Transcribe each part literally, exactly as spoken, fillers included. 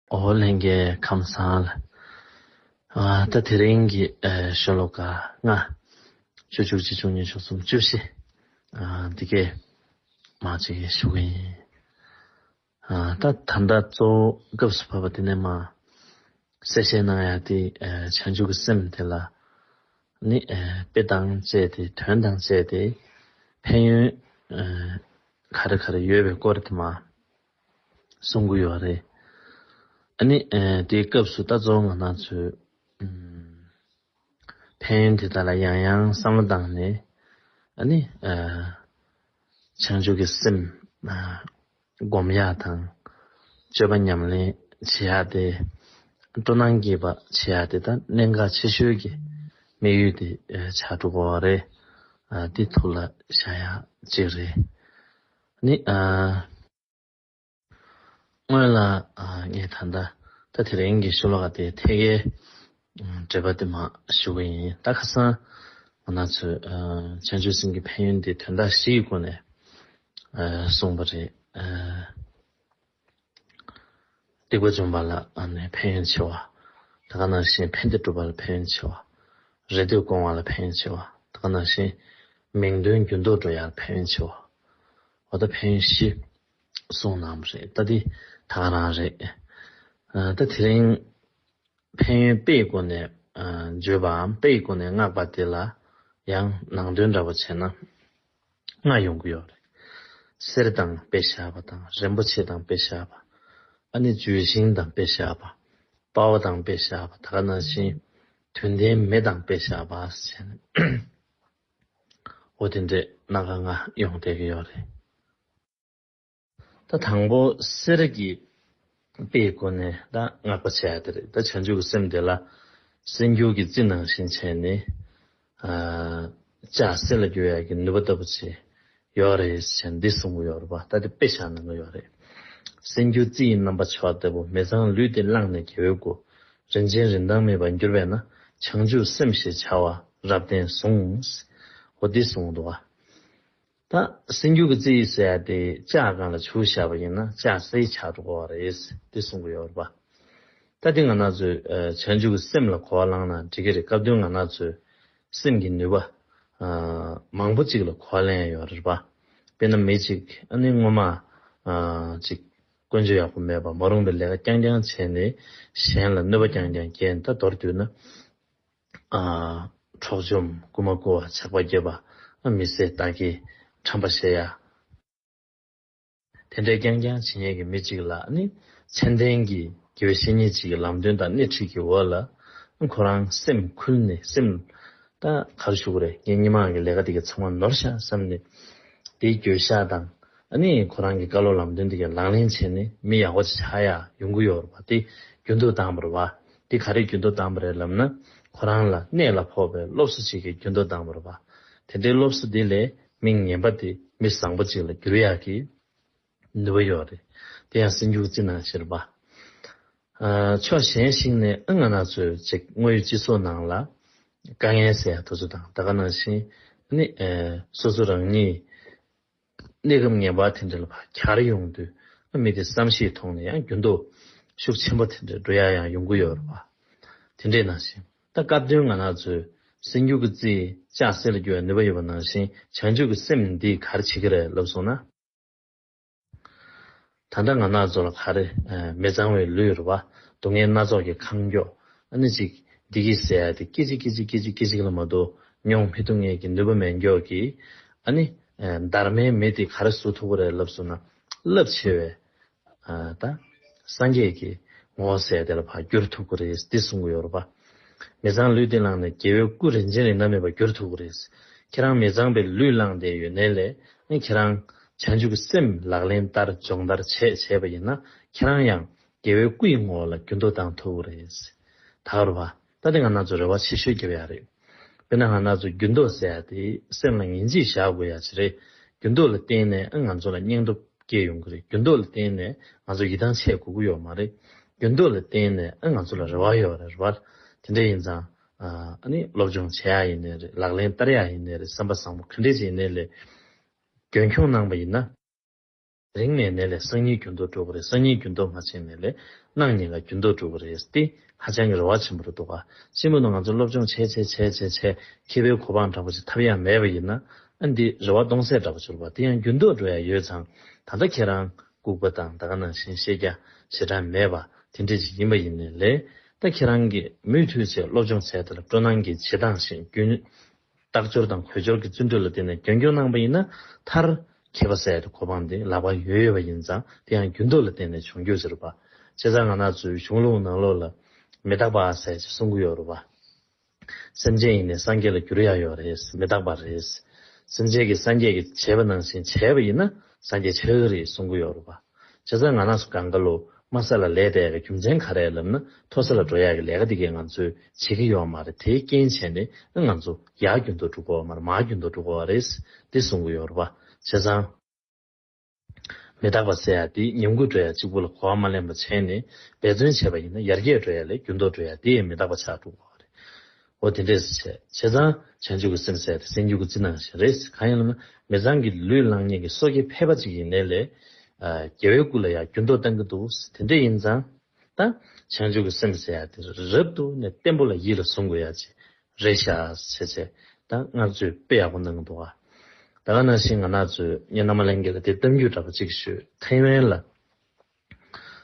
ཨོ་ལྷན་རྒྱས་ཁམས་བཟང་། ཨ་ད་དེ་རིང་གི་ཨ་ཤོ་ལོ་ཀ་ལྔ། སྤྱོད་འཇུག་ཆེ་ཆུང་གཉིས་བྱུང་གསུམ་བཅུ་བཞི། ཨ་འདི་གས་མ་ཅིག་ཞུ་གི་ཡིན། ཨ་ད་ད་ལྟ་གཙོ་བོ་སྐབས་སུ་བབས་པ་དེ་ནས་མ་གསལ་བཤད་གནང་ཡ་དེ་ཨ་བྱང་ཆུབ་ཀྱི་སེམས་དེ་ལ་ནི་ཨ་དཔེ་དང་བཅས་ཏེ་དོན་དང་བཅས་ཏེ་ཕན་ཡོན་ཨ་ག་རེ་ག་རེ་ཡོད་པའི་སྐོར་དེ་མ་གསུང་གི་ཡོད་རེད། ཨ་ནི་ཨ་དེའི་སྐབས་སུ་ད་གཙོ་བོ་ང་རང་ཚོས་ཨམ་ཕན་ཡོན་དེ་དག་ལ་ཡང་ཡང་བསམ་བློ་བཏང་ནས་ཨ་ནི་ཨ་བྱང་ཆུབ་ཀྱི་སེམས་ཨ་སྒོམ་ཡག་དང་སྤྱོད་པ་ཉམས་ལེན་བྱེད་ཡག་དེ་སྤྲོ་སྣང་སྐྱེས་པ་བྱེད་ཡག་དེ་ད་གནད་འགག་ཆེ་ཤོས་ཀྱི་དམིགས་ཡུལ་དེ་ཨ་ཆགས་འགྲོ་གི་ཡོད་རེད། ཨ་དེ་ཐུགས་ལ་བཞག་ཡག་ཅིག་རེད། ནི་ཨ། སྔོན་ལ་ཨ་ངས་ད་ལྟ་ད་དེ་རིང་གི་ཤོ་ལོ་ཀ་དེ་ཐད་ཀའི་འགྲེལ་པ་དེ་མ་ཞུ་གི་ཡིན། ད་ཁ་སང་ང་རང་ཚོས་ཨ་བྱང་ཆུབ་སེམས་ཀྱི་ཕན་ཡོན་དེ་དོན་དག་བཞི་ཡི་སྒོ་ནས་ཨ་གསུངས་པ་རེད། ཨ་སྡིག་པ་སྦྱོང་བ་ལ་ཨ་ནི་ཕན་ཡོན་ཆེ་བ། ད་ག་ནང་བཞིན་ཕན་བདེ་སྒྲུབ་པ་ལ་ཕན་ཡོན་ཆེ་བ། རེ་འདོད་སྐོང་བ་ལ་ཕན་ཡོན་ཆེ་བ། ད་ག་ནང་བཞིན་མིང་དོན་འགྱུར་ལྡོག་འགྲོ་ཡ་ལ་ཕན་ཡོན་ཆེ་བ། འོ་ད་ཕན་ཡོན་བཞི་གསུངས་གནང་བ་རེད། ད་འདི་ད་ག་རང་རེད། ཨ་ད་དེ་རིང་ཕན་ཡོན་དཔེའི་སྒོ་ནས་ཨ་བརྗོད་པའམ་དཔེའི་སྒོ་ནས་བསྔགས་པ་དེ་ལ་ཡང་ནང་དོན་འདྲ་པོ་བྱས་ན་ལྔ་ཡོང་གི་ཡོད་རེད། གསེར་དང་དཔེ་བཞག་པ་དང་རིན་པོ་ཆེ་དང་དཔེ་བཞག་པ། ཨ་ནི་ལྗོན་ཤིང་དང་དཔེ་བཞག་པ། དཔའ་བོ་དང་དཔེ་བཞག་པ། ད་ག་ནང་བཞིན་དུས་མཐའི་མེ་དང་དཔེ་བཞག་པ་ཟེར་ནས། འོ་དེ་འདྲས་སྣ་ཁ་ལྔ་ཡོང་བསྡད་ཀྱི་ཡོད་རེད། ད་དང་པོ་གསེར་གྱི་དཔེའི་སྒོ་ནས་ད་བསྔགས་པ་བྱས་ཡ་དེ་རེད། ད་བྱང་ཆུབ་ཀྱི་སེམས་དེ་ལ་གསེར་འགྱུར་གྱི་རྩི་ནང་བཞིན་བྱས་ནས་ཨ་ལྕགས་གསེར་ལ་འགྱུར་ཡ་གི་ནུས་པ་ལྟ་བུ་ཅིག་ཡོད་རེད་ཟེར་འདི་གསུང་གི་ཡོད་རེད་པ། ད་དེ་དཔེ་བཞག་གནང་གི་ཡོད་རེད། གསེར་འགྱུར་རྩི་ཡི་རྣམ་པ་མཆོག་ལྟ་བུ། མི་ཚངས་ལུས་འདི་བླངས་ནས་དགེ་བའི་སྐུ། རིན་ཆེན་རིན་ཐང་མེད་པར་འགྱུར་བས་ན། བྱང་ཆུབ་སེམས་ཞེས་བྱ་བ་རབ་བརྟན་ཟུངས། འོ་འདི་གསུངས་འདུག་བ། ད་གསེར་འགྱུར་གྱི་རྩི་ཟེར་ཡ་དེ་ལྕགས་སྒང་ལ་བྱུགས་བཞག་པ་ཡིན་ན་ལྕགས་གསེར་ཆགས་འགྲོ་གི་རེད་དེ་གསུང་གི་ཡོད་རེད་པ། ད་དེ་ང་རང་ཚོས་ཨ་བྱང་ཆུབ་ཀྱི་སེམས་ལ་གོ་བ་བླངས་ན་འགྲིག་གི་རེད། སྐབས་དོན་ང་རང་ཚོས་སེམས་ཀྱི་ནུས་པ་ཨ་མང་པོ་ཅིག་ལ་གོ་བ་ལེན་ཡ་ཡོད་རེད་པ། དཔེར་ན་མི་གཅིག་ཨ་ནི་སྔོན་མ་ཨ་ཅིག་དཀོན་མཆོག་ཡག་པོ་མེད་པ་མ་རུངས་པའི་ལས་ཀ་རྐྱང་རྐྱང་བྱས་ནས་གཞན་ལ་གནོད་པ་རྐྱང་རྐྱང་བསྐྱལ་ནས་ད་མདོར་བསྡུས་ན། ཨ་འཕྲོག་བཅོམ་རྐུན་མ་རྐུ་བ་ཇག་པ་རྒྱབ་པ་ཨ་མི་བསད་རྟ་འགྱེལ་ཁྲམ་པ་བཤད་ཡ། དེ་འདྲའི་རྐྱང་རྐྱང་བྱེད་མཁན་གྱི་མི་གཅིག་ལ་ནི་མཚན་ལྡན་གྱི་དགེ་བའི་བཤེས་གཉེན་གཅིག་གི་ལམ་སྟོན་དང་སྣེ་ཁྲིད་ཀྱི་འོག་ལ་ཁོ་རང་སེམས་ཁུལ་ནས་སེམས་ད་ག་རེ་ཞུ་དགོས་རེད། ངས་སྔོན་མ་གི་ལས་ཀ་དེ་ག་ཚང་མ་ནོར་ཤག་བསམ་ནས་དེའི་འགྱོད་བཤགས་དང་ཨ་ནི་ཁོ་རང་གི་བཀའ་སློབ་ལམ་སྟོན་དེ་ག་ལག་ལེན་བྱས་ནས་མི་ཡག་པོ་ཅིག་ཆགས་ཡ་ཡོང་གི་ཡོད་རེད་པ། དེ་རྒྱུན་དུ་བཏང་བ་རེད་པ། དེ་ག་རེ་རྒྱུན་དུ་བཏང་བ་རེད་ལབ་ན་ཁོ་རང་ལ་གནད་ལ་ཕོག་པའི་སློབ་གསོ་ཅིག་གི་རྒྱུན་དུ་བཏང་བ་རེད་པ། དེ་འདྲའི་སློབ་གསོ་དེ་ལས་མི་ངན་པ་དེ་མི་བཟང་པོ་ཅིག་ལ་འགྱུར་ཡག་གི་ནུས་པ་ཡོད་རེད། དེ་ཡང་སེམས་རྒྱུད་ཀྱི་རྩི་ནང་བཞིན་རེད་པ། ཨ་ཕྱོགས་གཞན་ཞིག་ནས་ཨ་ང་རང་ཚོའི་ཅིག་དངོས་ཡོད་སྤྱི་ཚོགས་ནང་ལ་དཀའ་ངལ་སེལ་ཡ་དེ་ཚོ་དང་ད་ག་ནང་བཞིན་ནི་ཨ་སོ་སོ་རང་ཉིད་གནས་སྐབས་ངན་པ་དེ་འདྲ་ལ་ཕར་གྱར་ཡོང་དུས་ཨ་མི་དེ་བསམ་ཤེས་ཐོག་ནས་ཡང་འགྱུར་ལྡོག་ཤུགས་ཆེན་པོ་དེ་འདྲ་འགྲོ་ཡ་ཡང་ཡོང་གི་ཡོད་རེད་པ། དེ་འདྲའི་ནང་བཞིན་ད་སྐབས་དོན་ང་རང་ཚོའི་སེམས་རྒྱུད་ཀྱི་རྩི་ལྕགས་གསེར་ལ་འགྱུར་བའི་ནུས་པ་ཡོད་པ་ནང་བཞིན་བྱང་ཆུབ་ཀྱི་སེམས་འདིས་ག་རེ་བྱེད་ཀྱི་རེད་ལབ་སོང་ན། ད་ལྟ་ང་རང་ཚོ་ལ་ག་རེ་ཨ་མི་གཙང་བའི་ལུས་རེད་པ། སྡུག་བསྔལ་སྣ་ཚོགས་ཀྱིས་ཁེངས་ཀྱོག་ཨ་ནི་ཅིག་བདེ་སྐྱིད་ཟེར་ཡ་དེ་སྐད་ཅིག་སྐད་ཅིག་སྐད་ཅིག་སྐད་ཅིག་ལ་མ་གཏོགས་མྱོང་མི་ཐུབ་མཁན་གྱི་ནུས་པ་མེད་ཀྱོག་གི་ཨ་ནི་ཨ་སྡར་མའི་མི་དེ་ག་རེ་བཟོ་ཐུབ་ཀྱི་རེད་ལབ་སོང་ན་རླབས་ཆེ་བའི་ཨ་ད་སངས་རྒྱས་ཀྱི་ངོ་བོ་ཟེར་དེ་ལ་ཕར་བསྒྱུར་ཐུབ་ཀྱི་རེད་འདི་གསུང་གི་ཡོད་རེད་པ། མི་ཚངས་ལུས་འདི་བླངས་ནས་དགེ་བའི་སྐུ་རིན་ཆེན་རིན་ཐང་མེད་པར་བསྒྱུར་ཐུབ་ཀྱི་རེད། ཁྱེད་རང་མི་ཚངས་པའི་ལུས་བླངས་བསྡད་ཡོད་ནའི་ལས་ནི་ཁྱེད་རང་བྱང་ཆུབ་ཀྱི་སེམས་ལག་ལེན་བསྟར་སྦྱོང་བརྡར་བྱས་བྱས་པ་ཡིན་ན་ཁྱེད་རང་ཡང་དགེ་བའི་སྐུ་ཡི་ངོ་བོ་ལ་འགྱུར་ལྡོག་བཏང་ཐུབ་ཀྱི་རེད། ད་ག་རེད་པ། ད་དེ་ང་རང་ཚོ་རེ་བ་ཆེ་ཤོས་བརྒྱབ་ཡ་རེད། དཔེར་ན་ང་རང་ཚོ་འགྱུར་ལྡོག་ཟེར་ཡ་དེ་སེམས་ལ་ངེས་འབྱེད་བཞག་དགོས་ཡ་ཅིག་རེད། འགྱུར་ལྡོག་ལ་བརྟེན་ནས་ཨ་ང་ཚོ་ལ་སྙིང་སྟོབས་སྐྱེ་ཡོང་གི་རེད། འགྱུར་ལྡོག་ལ་བརྟེན་ནས་ང་ཚོ་ཡིད་ཐང་ཆད་དགོས་ཀྱི་ཡོད་མ་རེད། འགྱུར་ལྡོག་ལ་བརྟེན་ནས་ཨ་ང་ཚོ་ལ་རེ་བ་ཡོད་རེད། རེ་བ་དེ་འདྲ་ཡིན་ཙང་ཨ་ནི་སློབ་སྦྱོང་བྱེད་ཡ་ཡིན་ནའི་རེད། ལག་ལེན་བསྟར་ཡ་ཡིན་ནའི་རེད། བསམ་པ་བཟང་པོ་ག་འདྲས་ཅིག་ཡིན་ནའི་ལས་རྒྱུན་འཁྱོངས་གནང་པ་ཡིན་ན། རིང་ནས་ནད་ལས་སང་ཉིན་འགྱུར་ལྡོག་འགྲོ་གི་རེད། སང་ཉིན་འགྱུར་ལྡོག་མ་བྱས་ནས་ལས་གནངས་ཉིན་ཀ་འགྱུར་ལྡོག་འགྲོ་གི་རེད། དེ་ཧ་ཅང་གི་རེ་བ་ཆེན་པོ་རེད་འདུག་ག། སྤྱི་མོ་ནང་ང་ཚོ་སློབ་སྦྱོང་བྱས་བྱས་བྱས་བྱས་བྱས་མཁས་པའི་གོ་འཕང་འདྲ་པོ་ཅིག་ཐོབ་ཡ་མེད་པ་ཡིན་ན། ཨ་འདི་རེ་བ་སྟོང་ཟད་འདྲ་པོ་ཅིག་རེད་པ། དེ་ཡང་འགྱུར་ལྡོག་འགྲོ་ཡ་ཡོད་ཙང་། ད་ལྟ་ཁྱེད་རང་ལྐུགས་པ་དང་ད་ག་ནང་བཞིན་ཤེས་རྒྱ་ཞེ་དྲག་མེད་པ་དེ་འདྲས་ཅིག་ཡིན་པ་ཡིན་ནའི་ལས། ད་ཁྱེད་རང་གིས་མུ་མཐུད་བྱས་སློབ་སྦྱོང་བྱས་དེ་ལ་སྤྲོ་སྣང་གིས་བྱེད་སྟངས་ཤིག་རྒྱུན་རྟག་སྦྱོར་དང་གོས་སྦྱོར་གྱི་བརྩོན་འགྲུས་ལ་བརྟེན་ནས་རྒྱུན་འཁྱོངས་གནང་པ་ཡིན་ན། མཐར་མཁས་པ་ཟེར་ཡ་དེ་གོ་འཕང་དེ་ལག་པར་ཡོད་ཡོད་པ་ཡིན་ཙང་། དེ་ཡང་འགྱུར་ལྡོག་ལ་བརྟེན་ནས་བྱུང་རྒྱུ་ཟེར་བ། བྱས་ཙང་ང་རང་ཚོའི་གཞུང་ལུགས་ནང་ལོགས་ལ་མི་རྟག་པ་ཟེར་ཅིག་གསུང་གི་ཡོད་རེད་པ། སེམས་ཅན་ཡིན་ནའི་སངས་རྒྱས་ལ་འགྱུར་ཡ་ཡོད་རེད། མི་རྟག་པ་རེད། སེམས་ཅན་གྱིས་སངས་རྒྱས་ཀྱིས་བྱས་པ་ནང་བཞིན་བྱས་པ་ཡིན་ན་སངས་རྒྱས་ཆགས་ཀྱི་རེད་གསུང་གི་ཡོད་རེད་པ། བྱས་ཙང་ང་རང་ཚོ་གང་ག་ལོ་དམའ་ས་ལ་ལས་བསྡད་ཡག་གི་རྒྱུ་མཚན་ག་རེ་ལབ་ན། མཐོ་ས་ལ་འགྲོ་ཡག་གི་ལས་ཀ་དེ་གས་ང་ཚོས་བྱེད་ཀྱི་ཡོད་མ་རེད། དེའི་རྐྱེན་བྱས་ནས་ང་ཚོ་ཡར་འགྱུར་ལྡོག་འགྲོ་དགོས་པ་མ་རེད། མར་འགྱུར་ལྡོག་འགྲོ་དགོས་པ་རེད། འདི་གསུང་གི་ཡོད་རེད་པ། བྱས་ཙང་མི་རྟག་པ་ཟེར་ཡག་དེ་ཉམས་རྒུད་འགྲོ་ཡག་གཅིག་པུ་ལ་གོ་བ་མ་ལེན་པ་བྱས་ནས་འབད་བརྩོན་བྱས་པ་ཡིན་ན། ཡར་རྒྱས་འགྲོ་ཡག་ལས་འགྱུར་ལྡོག་འགྲོ་ཡག་དེ་ཡང་མི་རྟག་པ་ཆགས་འགྲོ་དགོས་པ་རེད། འོ་དེ་འདྲས་སེ་བྱས། བྱས་ཙང་བྱང་ཆུབ་ཀྱི་སེམས་ཟེར་དེ་སེམས་རྒྱུད་ཀྱི་རྩི་ནང་བཞིན་རེད། གང་ཡིན་ལབ་ན་མི་ཚང་གི་ལུས་བླངས་མཁན་གྱི་སོ་སྐྱེ་ཕལ་པ་ཅིག་ཡིན་ནའི་ལས། ཨ་རྒྱལ་བའི་སྐུ་ལ་ཡང་འགྱུར་ལྡོག་བཏང་གི་འདུག། དེ་འདྲས་ཡིན་ཙང་ད་བྱང་ཆུབ་ཀྱི་སེམས་ཟེར་ཡག་དེ་རབ་ཏུ་ནས་བརྟན་པོ་ལ་ཡིད་ལ་བཟུང་དགོས་ཡག་ཅིག་རེད་ཤག་ཟེར་བྱས། ད་ང་ཚོས་དཔེ་ཡག་པོ་གནང་གི་འདུག་ག། ད་ག་ནང་བཞིན་ང་རང་ཚོས་ངས་རྣམ་པ་ལྷན་རྒྱས་ལ་དེ་གཏམ་རྒྱུད་འདྲ་པོ་ཅིག་ཞུས། ཐའེ་ཝན་ལ་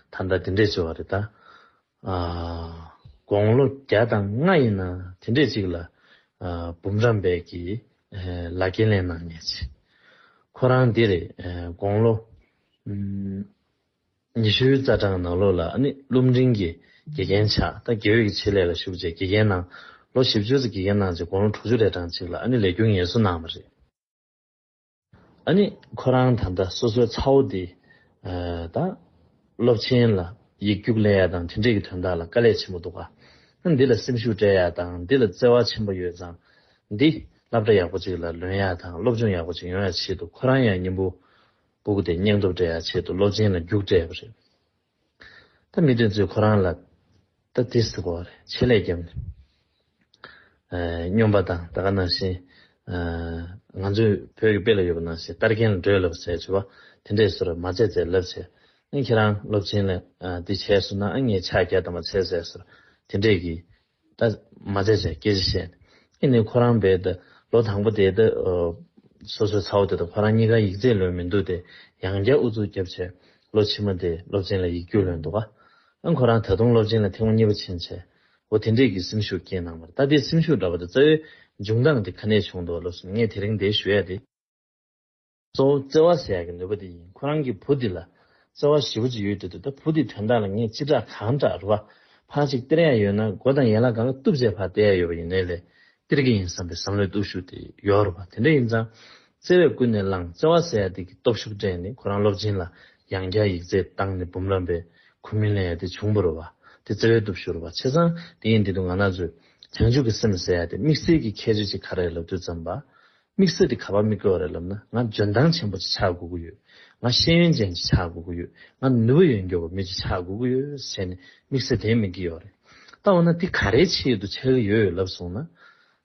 ད་ལྟ་དེ་འདྲས་བྱུང་བ་རེད་ད། ཨ་དགུང་ལོ་བརྒྱ་དང་ལྔ་ཡིན་ན་དེ་འདྲས་ཅིག་ལ། ཨ་འབུམ་རམས་པའི་གི་ཨ་ལ་སྐྱེས་ལེན་གནང་མཁན་ཅིག། ཁོ་རང་འདི་རེད། ཨ་དགུང་ལོ་ཨམ་ཉི་ཤུའི་རྩ་གྲངས་ནང་ལོགས་ལ་ཨ་ནི་སློབ་འབྲིང་གི་དགེ་རྒན་ཆགས། ད་དགེ་འོས་ཀྱི་ཆེད་ལས་ལ་ཞུགས་བྱས་དགེ་རྒན་གནང་། ལོ་བཞི་བཅུ་ཙམ་དགེ་རྒན་གནང་རྗེས་དགུང་ལོ་དྲུག་ཅུ་རེ་གྲངས་ཅིག་ལ་ཨ་ནི་ལས་འཁྱུར་ངལ་གསོ་གནང་བ་རེད། ཨ་ནི་ཁོ་རང་ད་ལྟ་སོ་སོའི་ཚ་བོ་འདི་ཨ་ད་སློབ་ཆེན་ལ་ཡིག་རྒྱུགས་ལེན་ཡ་དང་དེ་འདྲས་ཀྱི་དོན་དག་ལ་དཀའ་ལས་ཆེན་པོ་འདུག་ག། ཨ་འདི་ལ་སེམས་ཤུགས་སྤྲད་ཡ་དང་འདི་ལ་བརྩེ་བ་ཆེན་པོ་ཡོད་ཙང་། འདི་སློབ་གྲྭ་ཡག་པོ་ཅིག་ལ་ལོན་ཡ་དང་སློབ་སྦྱོང་ཡག་པོ་ཅིག་ཡོང་ཡ་ཆེད་དུ་ཁོ་རང་ཡང་སྙིང་པོ་སྤུ་གུ་དེ་སྙིང་སྟོབས་སྤྲད་ཡ་ཆེད་དུ་སློབ་ཆེན་ལ་རྒྱུགས་སྤྲད་པ་རེད། ད་མི་དེ་ཚོས་ཁོ་རང་ལ་ད་དེ་ཟེར་གོ་རེད། ཆེད་ལས་བརྒྱབ་ནས་ཨ་སྨྱོན་པ་དང་ད་ག་ནང་བཞིན་ཨ་ང་ཚོའི་བོད་ཀྱི་དཔེ་ལ་ཡོད་པ་ནང་བཞིན་རྟ་རྒན་ལ་འགྲོས་ལབ་ཟེར་བྱས་པ་དེ་འདྲས་ཟེར་མ་བྱས་ཟེར་ལབ་བྱས། ཨ་ཁྱེད་རང་སློབ་ཆེན་ལ་ཨ་འདི་བྱས་སོང་ན་ཨ་ངས་ཕྱག་རྒྱ་དང་མ་བྱས་ཟེར་ཟེར་དེ་འདྲས་ཀྱི། ད་མ་བྱས་བྱས་སྐད་ཆ་བཤད། ཨེ་ནས་ཁོ་རང་བས་ད་ལོ་དང་པོ་དེ་ད་ཨ་སོ་སོའི་ཚ་བོ་དེ་དང་ཁོ་རང་གཉིས་ཀ་ཡིག་ཚད་ལོན་མི་འདུག་སྟེ། ཡང་བསྐྱར་ཨུ་ཚུགས་བརྒྱབ་བྱས་ལོ་ཕྱི་མ་དེ་སློབ་ཆེན་ལ་ཡིག་རྒྱུགས་ལོན་འདུག་ག། ཨ་ཁོ་རང་ད་དུང་སློབ་ཆེན་ལ་ཐེངས་མ་གཉིས་པ་ཕྱིན་བྱས། འོ་དེ་འདྲས་ཀྱི་སེམས་ཤུགས་སྐྱེས་གནང་བར། ད་དེ་སེམས་ཤུགས་འདྲ་པོ་དེ་རྩ་བའི་འབྱུང་སྟངས་དེ་ག་ནས་བྱུང་འདུག་ལབ་སོང་། ངས་དེ་རིང་འདིར་ཞུ་ཡ་དེ། གཙོ་བོ་བརྩེ་བ་ཟེར་ཡག་གི་ནུས་པ་དེ་ཡིན། ཁོ་རང་གི་བུ་འདི་ལ་བརྩེ་བ་ཞེ་པོ་ཅིག་ཡོད་དེ་འདུག། ད་བུ་འདི་དོན་དག་ལ་ངས་ཅི་དྲག་གང་དྲག་རེད་བ། ཕར་ཅིག་སྟེར་ཡ་ཡོད་ན་མགོ་དང་ཡན་ལག་སྒང་ལ་གཏུབ་བྱས་ཕར་སྟེར་ཡ་ཡོད་པ་ཡིན་ནའི་ལས་སྟེར་གི་ཡིན་བསམ་པའི་བསམ་བློའི་སྟོབས་ཤུགས་དེ་ཡོད་རེད་བ། དེ་འདྲ་ཡིན་ཙང་བརྩེ་བས་ཀུན་ནས་བསླངས། བརྩེ་བ་ཟེར་ཡ་དེ་གི་སྟོབས་ཤུགས་སྤྲད་ནས་ཁོ་རང་སློབ་ཆེན་ལ་ཡང་བསྐྱར་ཡིག་ཚད་བཏང་ནས་འབུམ་རམས་པའི་ཁུངས་སྨོན་ལེན་ཡ་དེ་བྱུང་བ་རེད་བ། དེ་བརྩེ་བའི་སྟོབས་ཤུགས་རེད་བ། བྱས་ཙང་དེ་ཡིན་དེ་དུས་ང་རང་ཚོས་བྱང་ཆུབ་ཀྱི་སེམས་ཟེར་ཡ་དེ་དམིགས་བསལ་གྱི་ཁྱད་ཆོས་ཅིག་ག་རེ་ལབ་དུས་ཙམ་པ། དམིགས་བསལ་དེ་ག་པར་དམིགས་དགོས་རེད་ལབ་ན། ང་འཇོན་ཐང་ཆེན་པོ་ཅིག་ཆགས་དགོས་ཀྱི་ཡོད། ང་ཤེས་ཡོན་ཅན་ཅིག་ཆགས་དགོས་ཀྱི་ཡོད། ང་ནུས་པ་ཡོད་མཁན་པོ་མི་ཅིག་ཆགས་དགོས་ཀྱི་ཡོད་ཟེར་ནས་དམིགས་བསལ་དེ་དམིགས་ཀྱི་ཡོད་རེད། ད་འོ་ན་དེ་ག་རེའི་ཆེད་དུ་ཆགས་ཀྱི་ཡོད་ལབ་སོང་ན།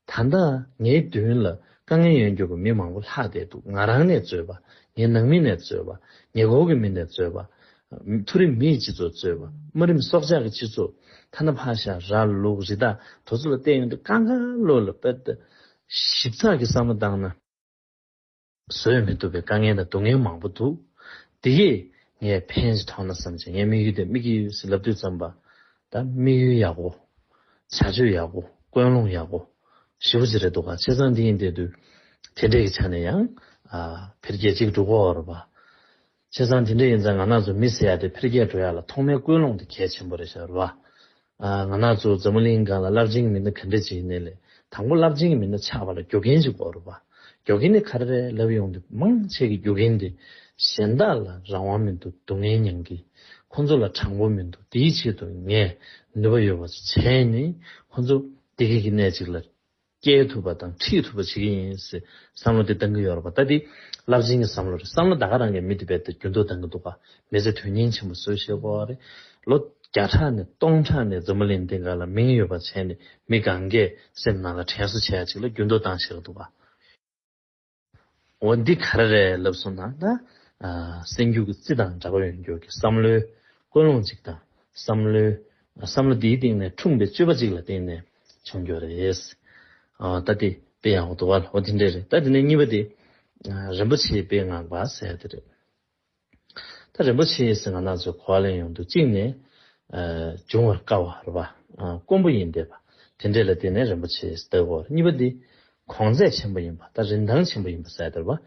ད་ལྟ་ངའི་མདུན་ལ་དཀའ་ངལ་ཡོད་མཁན་པོ་མི་མང་པོ་ལྷག་བསྡད་འདུག། ང་རང་ནས་གཙོས་པ། ངའི་ནང་མི་ནས་གཙོས་པ། ཉེ་འཁོར་གྱི་མི་ནས་གཙོས་པ། མཐོ་རིམ་མིའི་སྤྱི་ཚོགས་གཙོས་པ། དམའ་རིམ་སྲོག་ཆགས་ཀྱི་སྤྱི་ཚོགས། ཐ་ན་ཕར་བཞག་ར་ལུག་རི་དྭགས་དེ་ཚོ་ལ་བལྟས་ཡོང་དུས་གང་ག་ལོ་ལ་དཔེ་ཞིབ་ཚགས་ཀྱི་བསམ་བློ་བཏང་ན། བཟོད་མི་ཐུབ་པའི་དཀའ་ངལ་དང་སྡུག་བསྔལ་མང་པོ་འདུག། འདི་གས་ངས་ཕན་ཞིག་ཐོགས་ན་བསམ་བྱས་ངས་དམིགས་ཡུལ་དེ་དམིགས་ཀྱི་ཡོད་ཟེར་ལབ་དུས་ཙམ་པ། ད་དམིགས་ཡུལ་ཡག་པོ། བྱ་སྤྱོད་ཡག་པོ། ཀུན་སློང་ཡག་པོ་ཞེ་པོ་ཅིག་རེད་འདུག་ག། བྱས་ཙང་འདི་ཡིན་བསྡད་དུས་དེ་འདྲས་ཀྱི་ཆ་ནས་ཡང་ཨ་འཕེལ་རྒྱས་ཅིག་འགྲོ་གི་ཡོད་རེད་པ། བྱས་ཙང་དེ་འདྲ་ཡིན་ཙང་ང་རང་ཚོ་མི་ཟེར་ཡ་དེ་འཕེལ་རྒྱས་འགྲོ་ཡ་ལ་ཐོག་མའི་ཀུན་སློང་དེ་གལ་ཆེན་པོ་རེད་ཤག་རེད་བ། ཨ་ང་རང་ཚོ་འཛམ་བུ་གླིང་སྒང་ལ་རླབས་ཆེན་གྱི་མི་སྣ་ག་འདྲ་ཅིག་ཡིན་ནའི་ལས་དང་པོ་རླབས་ཆེན་གྱི་མི་སྣ་ཆགས་པ་ལ་རྒྱུ་རྐྱེན་ཅིག་དགོས་རེད་བ། རྒྱུ་རྐྱེན་དེ་ག་རེ་རེད་ལབ་ཡོང་དུས་མང་ཆེ་གི་རྒྱུ་རྐྱེན་དེ་གཞན་དག་ལ་རང་དབང་མི་འདུག། སྡུག་བསྔལ་མྱང་གི། ཁོང་ཚོ་ལ་དྲང་པོ་མི་འདུག། དེའི་ཆེད་དུ་ངས་ནུས་པ་ཡོད་པ་ཅིག་བྱས་ནས་ཁོང་ཚོ་བདེ་སྐྱིད་ཀྱི་གནས་ཅིག་ལ་སྐྱེལ་ཐུབ་པ་དང་ཁྲིད་ཐུབ་པ་བྱེད་ཀྱི་ཡིན་ཟེར་བསམ་བློ་དེ་གཏང་གི་ཡོད་རེད་པ། ད་དེ་རླབས་ཆེན་གྱི་བསམ་བློ་རེད། བསམ་བློ་ད་ག་རང་གིས་མི་དེ་རྦད་དེ་འགྱུར་ལྡོག་གཏང་གི་འདུག་ག། མི་ཚེ་དོན་སྙིང་ཆེན་པོ་བཟོས་བཞག་གི་ཡོད་རེད། ལོ་བརྒྱ་ཕྲག་ནས་སྟོང་ཕྲག་ནས་འཛམ་བུ་གླིང་འདི་སྒང་ལ་མིང་ཡོད་པ་བྱས་ནས་མི་གང་གས་སེམས་ནང་ལ་དྲན་གསོ་བྱེད་ཡ་ཅིག་ལ་འགྱུར་ལྡོག་བཏང་བཞག་གི་འདུག་ག། འོ་འདི་ག་རེ་རེད་ལབ་སོང་ན། ད་ ཨ་གསན་རྒྱུ་གི་རྩི་དང་འདྲ་པོ་ཡོང་རྒྱུ་གི་བསམ་བློའི་ཀུན་སློང་གཅིག་དང་བསམ་བློའི་བསམ་བློ་འདིའི་སྟེང་ནས་འཁྲུངས་པའི་སྤྱོད་པ་གཅིག་ལ་བརྟེན་ནས་བྱུང་རྒྱུ་རེད། ཨ་ད་དེ་དཔེ་ཡག་པོ་འདུག་བ། འོ་དེ་འདྲས་རེད། ད་དེ་ནས་གཉིས་པ་དེ་ཨ་རིན་པོ་ཆེའི་དཔེ་བསྔགས་པ་ཟེར་དེ་རེད། ད་རིན་པོ་ཆེ་ཟེར་ང་རང་ཚོས་གོ་བ་ལེན་ཡོང་དུས་གཅིག་ནས་ཨ་འབྱུང་བར་དཀའ་བ་རེད་པ། ཨ་དཀོན་པོ་ཡིན་བསྡད་པ། དེ་འདྲས་ལ་བརྟེན་ནས་རིན་པོ་ཆེ་ཟེར་བསྡད་ཡོད་རེད། གཉིས་པ་འདི་གོང་ཚད་ཆེན་པོ་ཡིན་པ། ད་རིན་ཐང་ཆེན་པོ་ཡིན་པ་ཟེར་དེ་རེད་པ།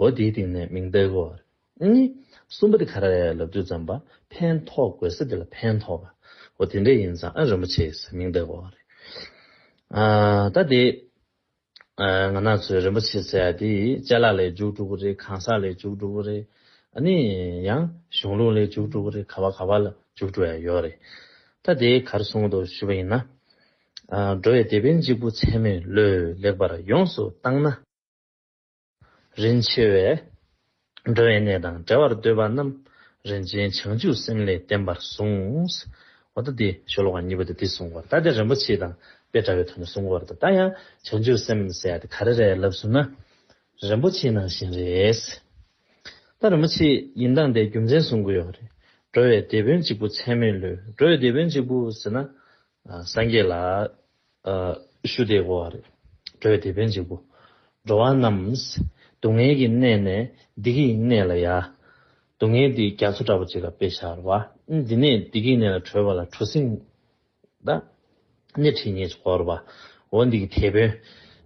འོ་དེའི་སྟེང་ནས་མིང་བཏགས་ཡོད་རེད། ཨ་ནི་གསུམ་པ་དེ་ག་རེ་རེད་ལབ་དུས་ཙམ་པ་ཕན་ཐོགས་དགོས་ས་དེ་ལ་ཕན་ཐོགས་པ། འོ་དེ་འདྲས་ཡིན་ཙང་ཨ་རིན་པོ་ཆེ་ཟེར་མིང་བཏགས་ཡོད་རེད། ཨ་ད་དེ། ཨ་ང་རང་ཚོའི་རིན་པོ་ཆེ་ཟེར་ཡ་དེ་ཅ་ལག་ལས་འཇུག་འགྲོ་གི་རེད། གང་ཟག་ལས་འཇུག་འགྲོ་གི་རེད། ཨ་ནི་ཡང་གཞུང་ལུགས་ལས་འཇུག་འགྲོ་གི་རེད། ག་བ་ག་བ་ལ་འཇུག་འགྲོ་ཡ་ཡོད་རེད། ད་དེ་ག་རེ་གསུངས་འདུག་ཞུས་པ་ཡིན་ན། ཨ་འགྲོ་བའི་དེད་དཔོན་གཅིག་པུ་ཚད་མེད་བློས་ལེགས་པར་ཡོངས་སུ་བཏང་ན། རིན་ཆེ་བས། འགྲོ་བའི་གནས་དང་བྲལ་བར་འདོད་པ་རྣམས། རིན་ཆེན་བྱང་ཆུབ་སེམས་ལས་བརྟེན་པར་གསུངས། འོ་ད་འདི་ཤོ་ལོ་ཀ་གཉིས་པ་དེ་འདི་གསུངས་པ་རེད། ད་དེ་རིན་པོ་ཆེ་དང་དཔེ་འདྲ་བའི་ཐོག་ནས་གསུངས་པ་རེད། ད་ཡང་བྱང་ཆུབ་སེམས་ཟེར་ཡ་དེ་ག་རེ་རེད་ལབ་སོང་ན། རིན་པོ་ཆེ་ནང་བཞིན་རེད། ད་རིན་པོ་ཆེ་ཡིན་སྟངས་དེ་རྒྱུ་མཚན་གསུང་གི་ཡོད་རེད། འགྲོ་བའི་དེད་དཔོན་གཅིག་པུ་ཚད་མེད་བློས། འགྲོ་བའི་དེད་དཔོན་གཅིག་པུ་ཟེར་ན། ཨ་སངས་རྒྱས་ལ་ཨ་ཞུ་བསྡད་ཡོད་རེད། འགྲོ་བའི་དེད་དཔོན་གཅིག་པུ། འགྲོ་བ་རྣམས་སྡུག་བསྔལ་གྱི་གནས་ནས་བདེ་སྐྱིད་ཀྱི་གནས་ལ་ཡ། སྡུག་བསྔལ་འདི་རྒྱ་མཚོ་འདྲ་པོ་ཅིག་ལ་དཔེ་བཞག་རེད་པ། འདི་ནས་བདེ་སྐྱིད་གནས་ལ་བགྲོད་པ་ལ་གྲུ་གཟིངས་དང་སྣེ་ཁྲིད་མཁན་ཅིག་དགོས་རེད་པ། འོ་འདི་གི་དེད་དཔོན།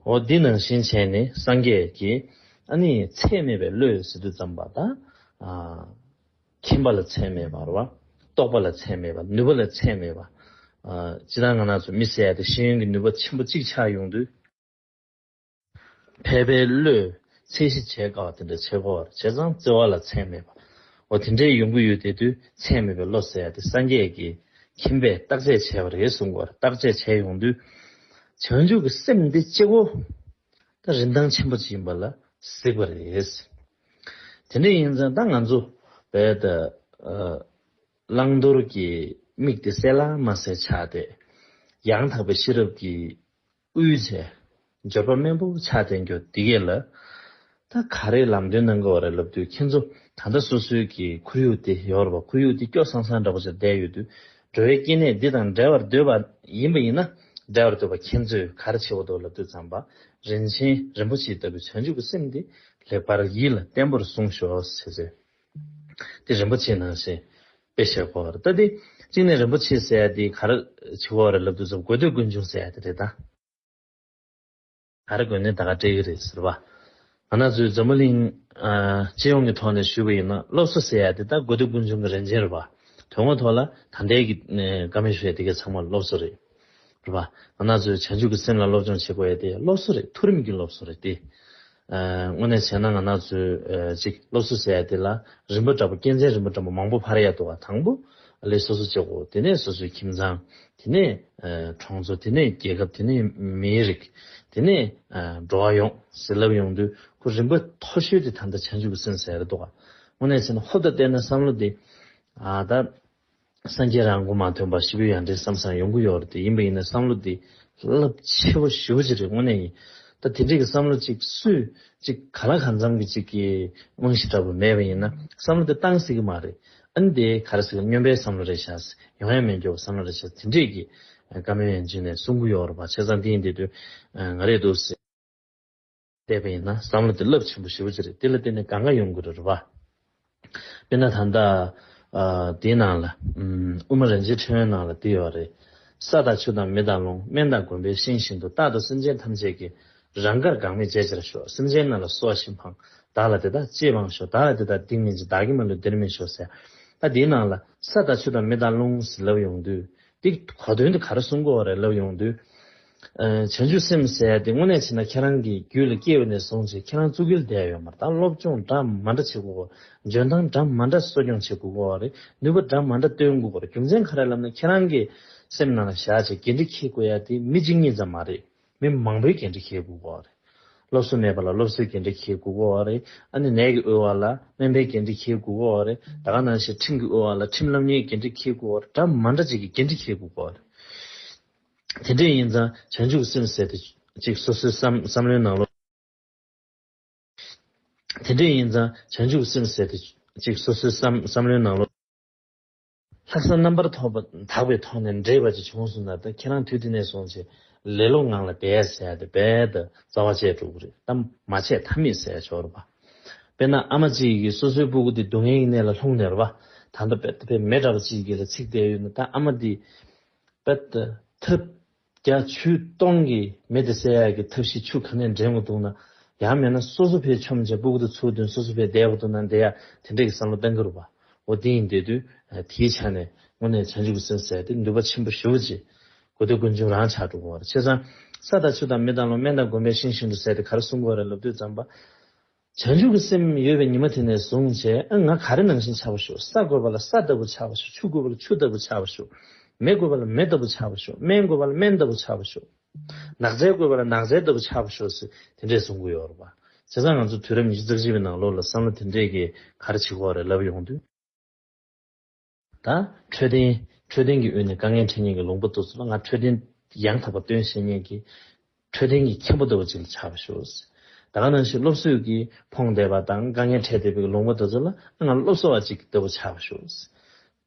འོ་འདི་ནང་བཞིན་བྱས་ནས་སངས་རྒྱས་ཀྱིས་ཨ་ནི་ཚད་མེད་པའི་བློས་ཟེར་དུས་ཙམ་པ་དང་། ཨ། མཁྱེན་པ་ལ་ཚད་མེད་པ་རེད་པ། རྟོགས་པ་ལ་ཚད་མེད་པ། ནུས་པ་ལ་ཚད་མེད་པ། ཨ་སྤྱིར་བཏང་ང་རང་ཚོ་མི་ཟེར་ཡ་དེ་ཤེས་ཡོན་གྱི་ནུས་པ་ཆེན་པོ་གཅིག་ཆགས་ཡོང་དུས། ཕལ་པའི་བློས་ཚད་གཞི་བྱེད་དཀའ་བ་དེ་འདྲ་བྱེད་དགོས་པ་རེད། བྱས་ཙང་བརྩེ་བ་ལ་ཚད་མེད་པ། འོ་དེ་འདྲའི་ཡོང་གི་ཡོད་དེ་དུས་ཚད་མེད་པའི་བློ་ཟེར་ཡ་དེ་སངས་རྒྱས་ཀྱི་མཁྱེན་པས་བརྟག་དཔྱད་བྱས་པ་རེད་གསུང་གི་ཡོད་རེད། བརྟག་དཔྱད་བྱས་ཡོང་དུས། བྱང་ཆུབ་ཀྱི་སེམས་འདི་གཅིག་པོ། ད་རིན་ཐང་ཆེན་པོ་ཅིག་ཡིན་པ་ལ་གཟིགས་པ་རེད། དེ་འདྲ་ཡིན་ཙང་ད་ང་ཚོ་བོད་ད་ཨ་བླང་དོར་གྱི་མིག་དེ་གསལ་ལ་མ་གསལ་ཆགས་ཏེ། ཡང་དག་པའི་ཤེས་རབ་ཀྱིས་དབུལ་བྱས། འབྱོར་པ་དམན་པོ་ཆགས་བསྡད་རྒྱུ་འདི་གས་ལ། ད་ག་རེ་ལམ་སྟོན་གནང་གི་ཡོད་རེད་ལབ་དུས་ཁྱེད་ཚོ་ད་ལྟ་སོ་སོའི་གི་ཁོར་ཡུག་དེ་ཡོད་རེད་པ། ཁོར་ཡུག་དེ་སྐྱོ་སང་སང་འདྲ་པོ་ཞིག་བསྡད་ཡོད་དུས། འགྲོ་བའི་སྐྱེ་གནས་འདི་དང་འབྲལ་བར་འདོད་པ་ཡིན་པ་ཡིན་ན། འབྲལ་བར་འདོད་པ་ཁྱེད་ཚོས་ག་རེ་བྱེད་དགོས་འདུག་ལབ་དུས་ཙམ་པ། རིན་ཆེན་རིན་པོ་ཆེ་ལྟ་བུའི་བྱང་ཆུབ་ཀྱི་སེམས་འདི་ལེགས་པར་ཡིད་ལ་བརྟན་པོར་བཟུང་ཤོག་ཟེར་ཟེར། དེ་རིན་པོ་ཆེ་ནང་བཞིན་དཔེ་བཞག་གོ་བར། ད་དེ་གཅིག་ནས་རིན་པོ་ཆེ་ཟེར་ཡ་དེ་ག་རེ་བྱེད་དགོས་རེད་ལབ་དུས་ཙམ་དགོས་འདོད་ཀུན་འབྱུང་ཟེར་ཡ་དེ་རེད་ད། ག་རེ་དགོས་ནས་ད་ག་སྤྲད་ཀྱི་རེད་ཟེར་བ། ང་རང་ཚོའི་འཛམ་བུ་གླིང་ཨ་སྤྱི་ཡོངས་ཀྱི་ཐོག་ནས་ཞུས་པ་ཡིན་ན་སློབ་གསོ་ཟེར་ཡ་དེ་ད་དགོས་འདོད་ཀུན་འབྱུང་གི་རང་བཞིན་རེད་བ། དོན་དངོས་ཐོག་ལ་ད་ལྟའི་གི་ཨ་བཀའ་མོལ་ཞུ་ཡ་དེ་གའི་ཚང་མ་སློབ་གསོ་རེད། རེད་བ། ང་རང་ཚོའི་བྱང་ཆུབ་ཀྱི་སེམས་ལ་སློབ་སྦྱོང་བྱེད་དགོས་ཡ་དེ་སློབ་གསོ་རེད། མཐོ་རིམ་གྱི་སློབ་གསོ་རེད་དེ། ཨ་དངོས་གནས་བྱས་ན་ང་རང་ཚོའི་ཨ་ཅིག་སློབ་གསོ་ཟེར་ཡ་དེ་ལ་རིམ་པ་འདྲ་པོ་རྐྱེན་ཚན་རིམ་པ་འདྲ་པོ་མང་པོ་འཕར་ཡ་འདུག་བ། དང་པོ་ཨ་ལས་སོ་སོ་བྱེད་དགོས། དེ་ནས་སོ་སོའི་ཁྱིམ་ཚང་། དེ་ནས་ཨ་གྲོང་ཚོ། དེ་ནས་རྒྱལ་ཁབ། དེ་ནས་མིའི་རིགས། དེ་ནས་ཨ་འགྲོ་བ་ཡོངས་ཟེར་ལབ་ཡོང་དུས་ཁོ་རིམ་པ་མཐོ་ཤོས་དེ་ད་ལྟ་བྱང་ཆུབ་ཀྱི་སེམས་ཟེར་རེད་འདུག་ག་དངོས་གནས་བྱས་ན་ཧོབ་ཏེ་བལྟས་ན་བསམ་བློ་དེ་ཨ་ད་སངས་རྒྱས་རང་མགོ་མ་ཐོན་པ་ཤི་བོའི་ཡང་འདྲེ་བསམ་བསམ་ཡོང་གི་ཡོད་རེད་དེ། ཡིན་པ་ཡིན་ན་བསམ་བློ་དེ་རླབས་ཆེ་བོ་ཞེ་པོ་ཅིག་རེད། དངོས་གནས་ཡིན། ད་དེ་འདྲས་ཀྱི་བསམ་བློ་ཅིག་སུས་ཅིག་ག་ལ་གང་འཚམ་གྱི་ཅིག་གི་རྨང་གཞི་འདྲ་པོ་མེད་པ་ཡིན་ན་བསམ་བློ་དེ་བཏང་སྲིད་ཀྱི་མ་རེད། ཨ་ནི་དེ་ག་རེ་ཟེར་གི། སྨྱོན་པའི་བསམ་བློ་རེད་ཤག་ཡོང་ཡ་མེད་མཁན་བསམ་བློ་རེད་ཤག་དེ་འདྲས་ཀྱི་བཀའ་མོལ་ཡང་བྱས་ནས་གསུང་གི་ཡོད་རེད་པ། བྱས་ཙང་དེ་ཡིན་དུས་དུས་ང་རེད་འདུག་ཟེར་བལྟས་པ་ཡིན་ན་བསམ་བློ་དེ་རླབས་ཆེན་པོ་ཞེ་པོ་ཅིག་རེད། དེ་ལ་བརྟེན་ནས་གང་ག་ཡོང་གི་རེད་པ། དཔེར་ན་ད་ལྟ་ཨ་དེའི་ནང་ལ་ཨམ་དབུ་མ་རིན་ཆེན་ཕྲེང་བའི་ནང་ལ་དེ་ཡོད་རེད། ས་དང་ཆུ་དང་མེ་དང་རླུང་། སྨན་དང་དགོན་པའི་ཤིང་བཞིན་དུ། རྟག་ཏུ་སེམས་ཅན་ཐམས་ཅད་ཀྱི། རང་དགར་འགག་མེད་བྱེད་ཕྱིར་ཤོག་སེམས་ཅན་རྣམས་ལ་གསོ་བ་བཞིན་སྤང་། བདག་ལ་དེ་དག་ཅེས་སྤང་ཤོག་བདག་ལ་དེ་དག་སྡིག་མི་འཇིགས། བདག་གིས་མ་ལུས་འདིར་མི་འབྱུང་ཟེར། ད་དེའི་ནང་ལ་ས་དང་ཆུ་དང་མེ་དང་རླུང་ཟེར་ལབ་ཡོང་དུས་དེ་གོ་དོན་དེ་ག་རེ་གསུང་གི་ཡོད་རེད་ལབ་ཡོང་དུས། ཨ་བྱང་ཆུབ་སེམས་ཟེར་ཡ་དེ་དངོས་གནས་བྱས་ན་ཁྱེད་རང་གི་རྒྱུད་ལ་སྐྱེས་པ་ནས་བཟུང་བྱས་ཁྱེད་རང་གཙུག་གེ་ལ་བསྡད་ཡོད་མ་རེད། ད་སློབ་སྦྱོང་འདྲ་མ་འདྲ་བྱེད་དགོས་པ། འཇོན་ཐང་འདྲ་མ་འདྲ་གསོ་སྐྱོང་བྱེད་དགོས་པ་རེད། ནུས་པ་འདྲ་མ་འདྲ་བཏོན་དགོས་པ་རེད། རྒྱུ་མཚན་ག་རེ་ལབ་ན་ཁྱེད་རང་གི་སེམས་ནང་ལ་བཞག་བྱས་འགན་འཁྲི་འཁྱེར་དགོས་ཡ་དེ་མི་གཅིག་གཉིས་ཙམ་མ་རེད། མི་མང་པོའི་འགན་འཁྲི་འཁྱེར་དགོས་པ་རེད། སློབ་གསོ་མེད་པ་ལ་སློབ་གསོའི་འགན་འཁྲི་འཁྱེར་དགོས་པ་རེད། ཨ་ནི་ནད་ཀྱིས་གཡོལ་བ་ལ་སྨན་པའི་འགན་འཁྲི་འཁྱེར་དགོས་པ་རེད། ད་ག་ནང་བཞིན་ཁྲིམས་ཀྱིས་གཡོལ་བ་ལ་ཁྲིམས་བསླབ་མྱིའི་འགན་འཁྲི་འཁྱེར་དགོས་པ་རེད། འདྲ་མ་འདྲ་ཅིག་གི་འགན་འཁྲི་འཁྱེར་དགོས་པ་རེད། དེ་འདྲ་ཡིན་ཙང་བྱང་ཆུབ་སེམས་ཟེར་ཏེ་ཅིག་སོ་སོའི་བསམ་བསམ་བློའི་ནང་ལོགས། དེ་འདྲ་ཡིན་ཙང་བྱང་ཆུབ་སེམས་ཟེར་དེ་ཅིག་སོ་སོའི་བསམ་བསམ་བློའི་ནང་ལོགས། ལྷག་བསམ་རྣམ་པར་དག་པ་དག་པའི་ཐོག་ནས་འདྲེས་པ་ཅིག་བྱུང་སོང་ན། ད་ཁྱེད་རང་དུས་དེ་ནས་བཟུང་བྱས་ལེ་ལོ་ངང་ལ་བསྡད་ཟེར་ཡ་དེ་རྦད་དེ་རྩ་བ་བཅད་འགྲོ་གི་རེད། ད་མ་བྱས་ཐབས་མེད་ཟེར་ཡ་ཆོག་རེད་པ། དཔེར་ན་ཨ་མ་གཅིག་གིས་སོ་སོའི་སྤུ་གུ་དེ་སྡུག་བསྔལ་གྱི་གནས་ལ་ལྷུང་ནས་རེད་པ། ད་ལྟ་རྦད་དེ་མེ་འདྲ་པོ་གཅིག་གི་ལ་ཚིག་བསྡད་ཡོད་ན། ད་ཨ་མ་དེ་རྦད་དེ་ཐབས་བརྒྱ་ཇུས་སྟོང་གིས་མེ་དེ་བསད་ཡག་གི་ཐབས་ཤེས་ཆུ་ག་ནས་འདྲེན་དགོས་འདུག་ན། ཡང་མིན་ན་སོ་སོ་ཕར་མཆོངས་བྱས་སྤུ་གུ་དེ་ཚུར་འདོན་སོ་སོ་ཕར་བསྡད་དགོས་འདུག་ན། འདི་ཡ་དེ་འདྲས་ཀྱི་བསམ་བློ་གཏང་གི་རེད་པ། འོ་དེ་ཡིན་བསྡད་དུས་དེའི་ཆ་ནས་དངོས་གནས་བྱང་ཆུབ་ཀྱི་སེམས་ཟེར་དེ་ནུས་པ་ཆེན་པོ་ཞེ་པོ་ཅིག་གོ་ཐོས་ཀུན་འབྱུང་རང་ཆགས་འགྲོ་གི་ཡོད་རེད། བྱས་ཙང་ས་དང་ཆུ་དང་མེ་དང་རླུང་། སྨན་དང་སྒོམ་པས་ཤིང་བཞིན་དུ་ཟེར་དེ་ག་རེ་གསུང་གི་ཡོད་རེད་ལབ་དུས་ཙམ་པ། བྱང་ཆུབ་ཀྱི་སེམས་ཡོད་པའི་ཉི་མ་དེ་ནས་བཟུང་བྱས། ཨ་ང་ག་རེ་ནང་བཞིན་ཆགས་པ་ཤོག་ས་དགོས་པ་ལ་ས་ལྟ་བུ་ཆགས་པ་ཤོག་ཆུ་དགོས་པ་ལ་ཆུ་ལྟ་བུ་ཆགས་པ་ཤོག་མེ་དགོས་པ་ལ་མེ་ལྟ་བུ་ཆགས་པ་ཤོག་སྨན་དགོས་པ་ལ་སྨན་ལྟ་བུ་ཆགས་པ་ཤོག་ནགས་ཚལ་དགོས་པ་ལ་ནགས་ཚལ་ལྟ་བུ་ཆགས་པ་ཤོག་ཟེར་དེ་འདྲས་གསུང་གི་ཡོད་རེད་པ། བྱས་ཙང་ང་ཚོ་དུས་རབས་ཉི་ཤུ་རྩ་གཅིག་པའི་ནང་ལོགས་ལ་བསམ་བློ་དེ་འདྲས་ཀྱིས་ག་རེ་བྱེད་དགོས་རེད་ལབ་ཡོང་དུས། ད་འཕྲོད་བསྟེན། འཕྲོད་བསྟེན་གྱི་དབུས་ནས་དཀའ་ངལ་འཕྲད་མཁན་གྱི་ལུང་པ་དེ་ཚོ་ལ་ང་འཕྲོད་བསྟེན་ཡང་དག་པ་སྟོན་ཤེས་མཁན་གྱི་འཕྲོད་བསྟེན་གྱི་མཁན་པོ་ལྟ་བུ་ཅིག་ལ་ཆགས་པ་ཤོག་ད་ག་ནང་བཞིན་སློབ་གསོས་ཀྱིས་ཕོངས་བསྡད་པ་དང་དཀའ་ངལ་འཕྲད་བསྡད་པའི་ལུང་པ་དེ་ཚོ་ལ་ང་སློབ་གསོ་བ་ཅིག་ལྟ་བུ་ཆགས་པ་ཤོག་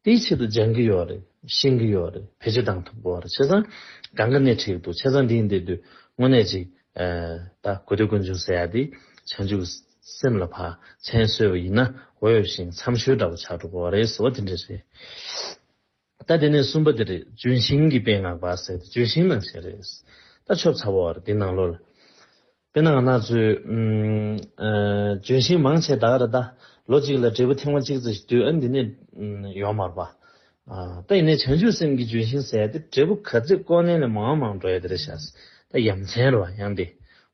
དེའི་ཆེད་དུ་སྦྱང་གི་ཡོད་རེད། ཤེས་ཀྱི་ཡོད་རེད། བེད་སྤྱོད་བཏང་ཐུབ་དགོས་རེད། བྱས་ཙང་གང་ག་སྣེ་ཁྲིད་ཀྱི་འདུག་བྱས་ཙང་འདི་ཡིན་བསྡད་དུས་དངོས་གནས་ཅིག་ཨ་ད་གོ་ཐོས་ཀུན་འབྱུང་ཟེར་ཡ་དེ་བྱང་ཆུབ་སེམས་ལ་ཕར་མཚན་གསོལ་བ་ཡིན་ན་འོས་ཤིང་འཚམས་ཤོས་འདྲ་པོ་ཆགས་འགྲོ་གི་རེད་ཟེར་བ་དེ་འདྲ་རེད། ད་དེ་ནས་གསུམ་པ་དེ་རེད། ལྗོན་ཤིང་གི་དཔེ་བསྔགས་པ་ཟེར་ཏེ་ལྗོན་ཤིང་ནང་བཞིན་རེད། ད་ཆོབ་ཚ་བོ་བ་རེད་དེ་ནང་ལོགས་ལ། དཔེར་ན་ང་ཚོས་ཨ་ལྗོན་ཤིང་མང་ཆེ་ད་ག་རེ་ད་ལོ་གཅིག་ལ་འབྲས་བུ་ཐེངས་མ་གཅིག་ཙམ་ཞིག་དུས་ཨ་འདི་ནས་ཡོང་མ་རེད་པ། ཨ་ད་ཡིན་ནའི་བྱང་ཆུབ་སེམས་ཀྱི་ལྗོན་ཤིང་ཟེར་ཡ་དེ་འབྲས་བུ་ག་ཚོད་བཀོག་ནའི་ལས་མང་མང་འགྲོ་ཡ་དེ་རེད་ཤག་ད་ཡ་མཚན་རེད་པ། ཡང་དེ་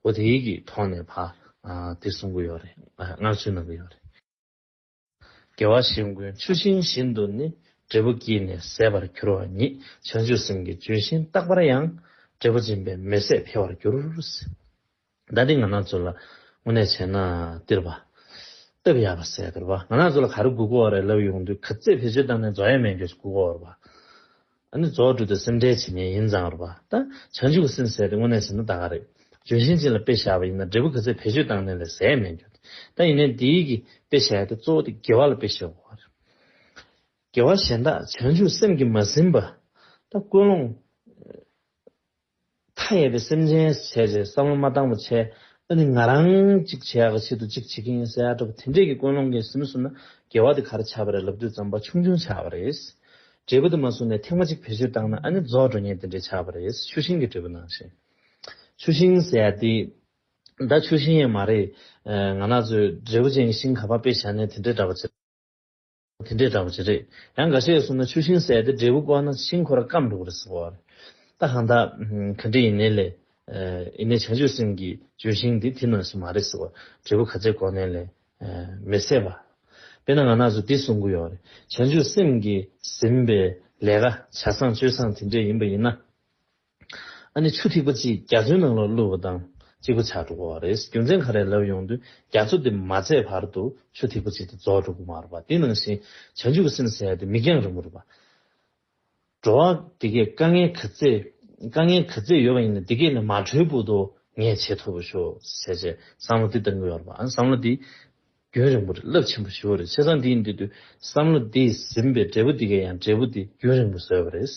འོ་དེའི་གི་ཐོག་ནས་ཕར་ཨ་དེ་གསུང་གི་ཡོད་རེད། ཨ་བསྔགས་བརྗོད་གནང་གི་ཡོད་རེད། དགེ་བ་གཞན་ཀུན་ཆུ་ཤིང་བཞིན་དུ་ནི། འབྲས་བུ་བསྐྱེད་ནས་ཟད་པར་འགྱུར་བ་ཉིད། བྱང་ཆུབ་སེམས་ཀྱི་ལྗོན་ཤིང་རྟག་པར་ཡང་། འབྲས་བུ་འབྱིན་པས་མི་ཟད་འཕེལ་བར་འགྱུར། ད་འདི་ང་རང་ཚོ་ལ་དངོས་གནས་བྱས་ན་འདིར་བ། སྟབས་ཡག་པ་ཟེར་འདིར་བ། ང་རང་ཚོ་ལ་ག་རེ་དགོས་ཀྱི་ཡོད་རེད་ལབ་ཡོང་དུས་ག་ཚད་བེད་སྤྱོད་བཏང་ནས་རྫོགས་ཡ་མེད་རྒྱུ་ཞིག་དགོས་ཀྱི་ཡོད་རེད་བ། ཨ་ནི་རྫོགས་འགྲོ་དུས་སེམས་ཁྲལ་བྱེད་མཁན་ཡིན་ཙང་རེད་པ། ད་བྱང་ཆུབ་ཀྱི་སེམས་ཟེར་དེ་དངོས་གནས་བྱས་ན་ད་ག་རེད། ལྗོན་ཤིང་ཅིག་ལ་དཔེ་བཞག་པ་ཡིན་ན་འབྲས་བུ་ག་ཚད་བེད་སྤྱོད་བཏང་ནའི་ལས་ཟད་མེད་རྒྱུ། ད་ཡིན་ནའི་འདིའི་གི་དཔེ་བཞག་ཡ་དེ་གཙོ་བོ་དེ་དགེ་བ་ལ་དཔེ་བཞག་དགོས་པ་རེད། དགེ་བ་གཞན་དག་བྱང་ཆུབ་སེམས་ཀྱིས་མ་ཟིན་པ། ད་ཀུན་སློང་མཐའ་ཡས་པའི་སེམས་ཅན་བྱས་རྗེས་བསམ་བློ་མ་བཏང་བ་བྱས། ཨ་ནི་ང་རང་གཅིག་བྱེད་ཡག་གི་ཆེད་དུ་གཅིག་བྱེད་ཀྱི་ཡིན་ཟེར་ཡ་འདྲ་པོ་དེ་འདྲས་ཀྱི་ཀུན་སློང་གིས་ཟིན་སོང་ན་དགེ་བ་དེ་ག་རེ་ཆགས་པ་རེད་ལབ་དུས་ཙམ་པ་ཆུང་ཆུང་ཆགས་པ་རེད། འབྲས་བུ་དེ་མ་བཟུང་ནས་ཐེངས་མ་གཅིག་བེད་སྤྱོད་བཏང་ན་ཨ་ནི་རྫོགས་འགྲོ་མཁན་དེ་འདྲས་ཆགས་པ་རེད། ཆུ་ཤིང་གི་འབྲས་བུ་ནང་བཞིན། ཆུ་ཤིང་ཟེར་ཡ་དེ། ད་ཆུ་ཤིང་ཡང་མ་རེད། ཨ་ང་རང་ཚོའི་འབྲས་བུ་ཅན་གྱི་ཤིང་ག་པར་དཔེ་བཞག་ནའི་དེ་འདྲས་འདྲ་པོ་ཅིག་དེ་འདྲས་འདྲ་པོ་ཅིག་རེད། ཡང་འགའ་ཤས་སོང་ན་ཆུ་ཤིང་ཟེར་ཡ་དེ་འབྲས་བུ་བཀོག་ན་ཤིང་ཁོ་རང་སྐམ་འགྲོ་གི་རེད་ཟེར་གོ་བ་རེད། ད་གང་ལྟར་ག་འདྲས་ཡིན་ནའི་ལས། ཨ་ཡིན་ནའི་བྱང་ཆུབ་སེམས་ཀྱི་ལྗོན་ཤིང་འདི་དེ་ནང་བཞིན་མ་རེད་ཟེར་གོ། འབྲས་བུ་ག་ཚད་བཀོག་ནའི་ལས་ཨ་མི་ཟད་པ། དཔེར་ན་ང་རང་ཚོ་འདི་གསུང་གི་ཡོད་རེད། བྱང་ཆུབ་སེམས་ཀྱིས་ཟིན་པའི་ལས་ཀ་བྱ་བཟང་སྤྱོད་བཟང་དེ་འདྲས་ཡིན་པ་ཡིན་ན། ཨ་ནི་ཆུ་ཐིགས་པ་གཅིག་རྒྱ་མཚོའི་ནང་ལ་བླུགས་པ་དང་གཅིག་པ་ཆགས་འགྲོ་གི་ཡོད་རེད། རྒྱུ་མཚན་ག་རེ་ལབ་ཡོང་དུས་རྒྱ་མཚོ་དེ་མ་ཟད་བར་དུ་ཆུ་ཐིགས་པ་གཅིག་དེ་རྫོགས་འགྲོ་གི་མ་རེད་པ། དེ་ནང་བཞིན་བྱང་ཆུབ་ཀྱི་སེམས་ཟེར་ཡ་དེ་མིག་རྒྱང་རིང་པོ་རེད་པ། འགྲོ་བ་དེ་གས་དཀའ་ངལ་ག་ཚད་དཀའ་ངལ་ག་ཚད་ཡོད་པ་ཡིན་ན་དེ་གས་ལས་མ་གྲོལ་བར་དུ་ངས་བྱེད་ཐུབ་པ་ཤོག་ཟེར་བྱས་བསམ་བློ་དེ་གཏང་གི་ཡོད་རེད་པ། ཨ་བསམ་བློ་དེ་རྒྱུན་རིང་པོ་རེད། རླབས་ཆེན་པོ་ཞེ་པོ་རེད། བྱས་ཙང་འདི་ཡིན་དུས་དུས་བསམ་བློ་འདིས་ཟིན་པའི་འབྲས་བུ་འདི་གས་ཡང་འབྲས་བུ་འདི་རྒྱུན་རིང་པོ་བཟོས་པ་རེད།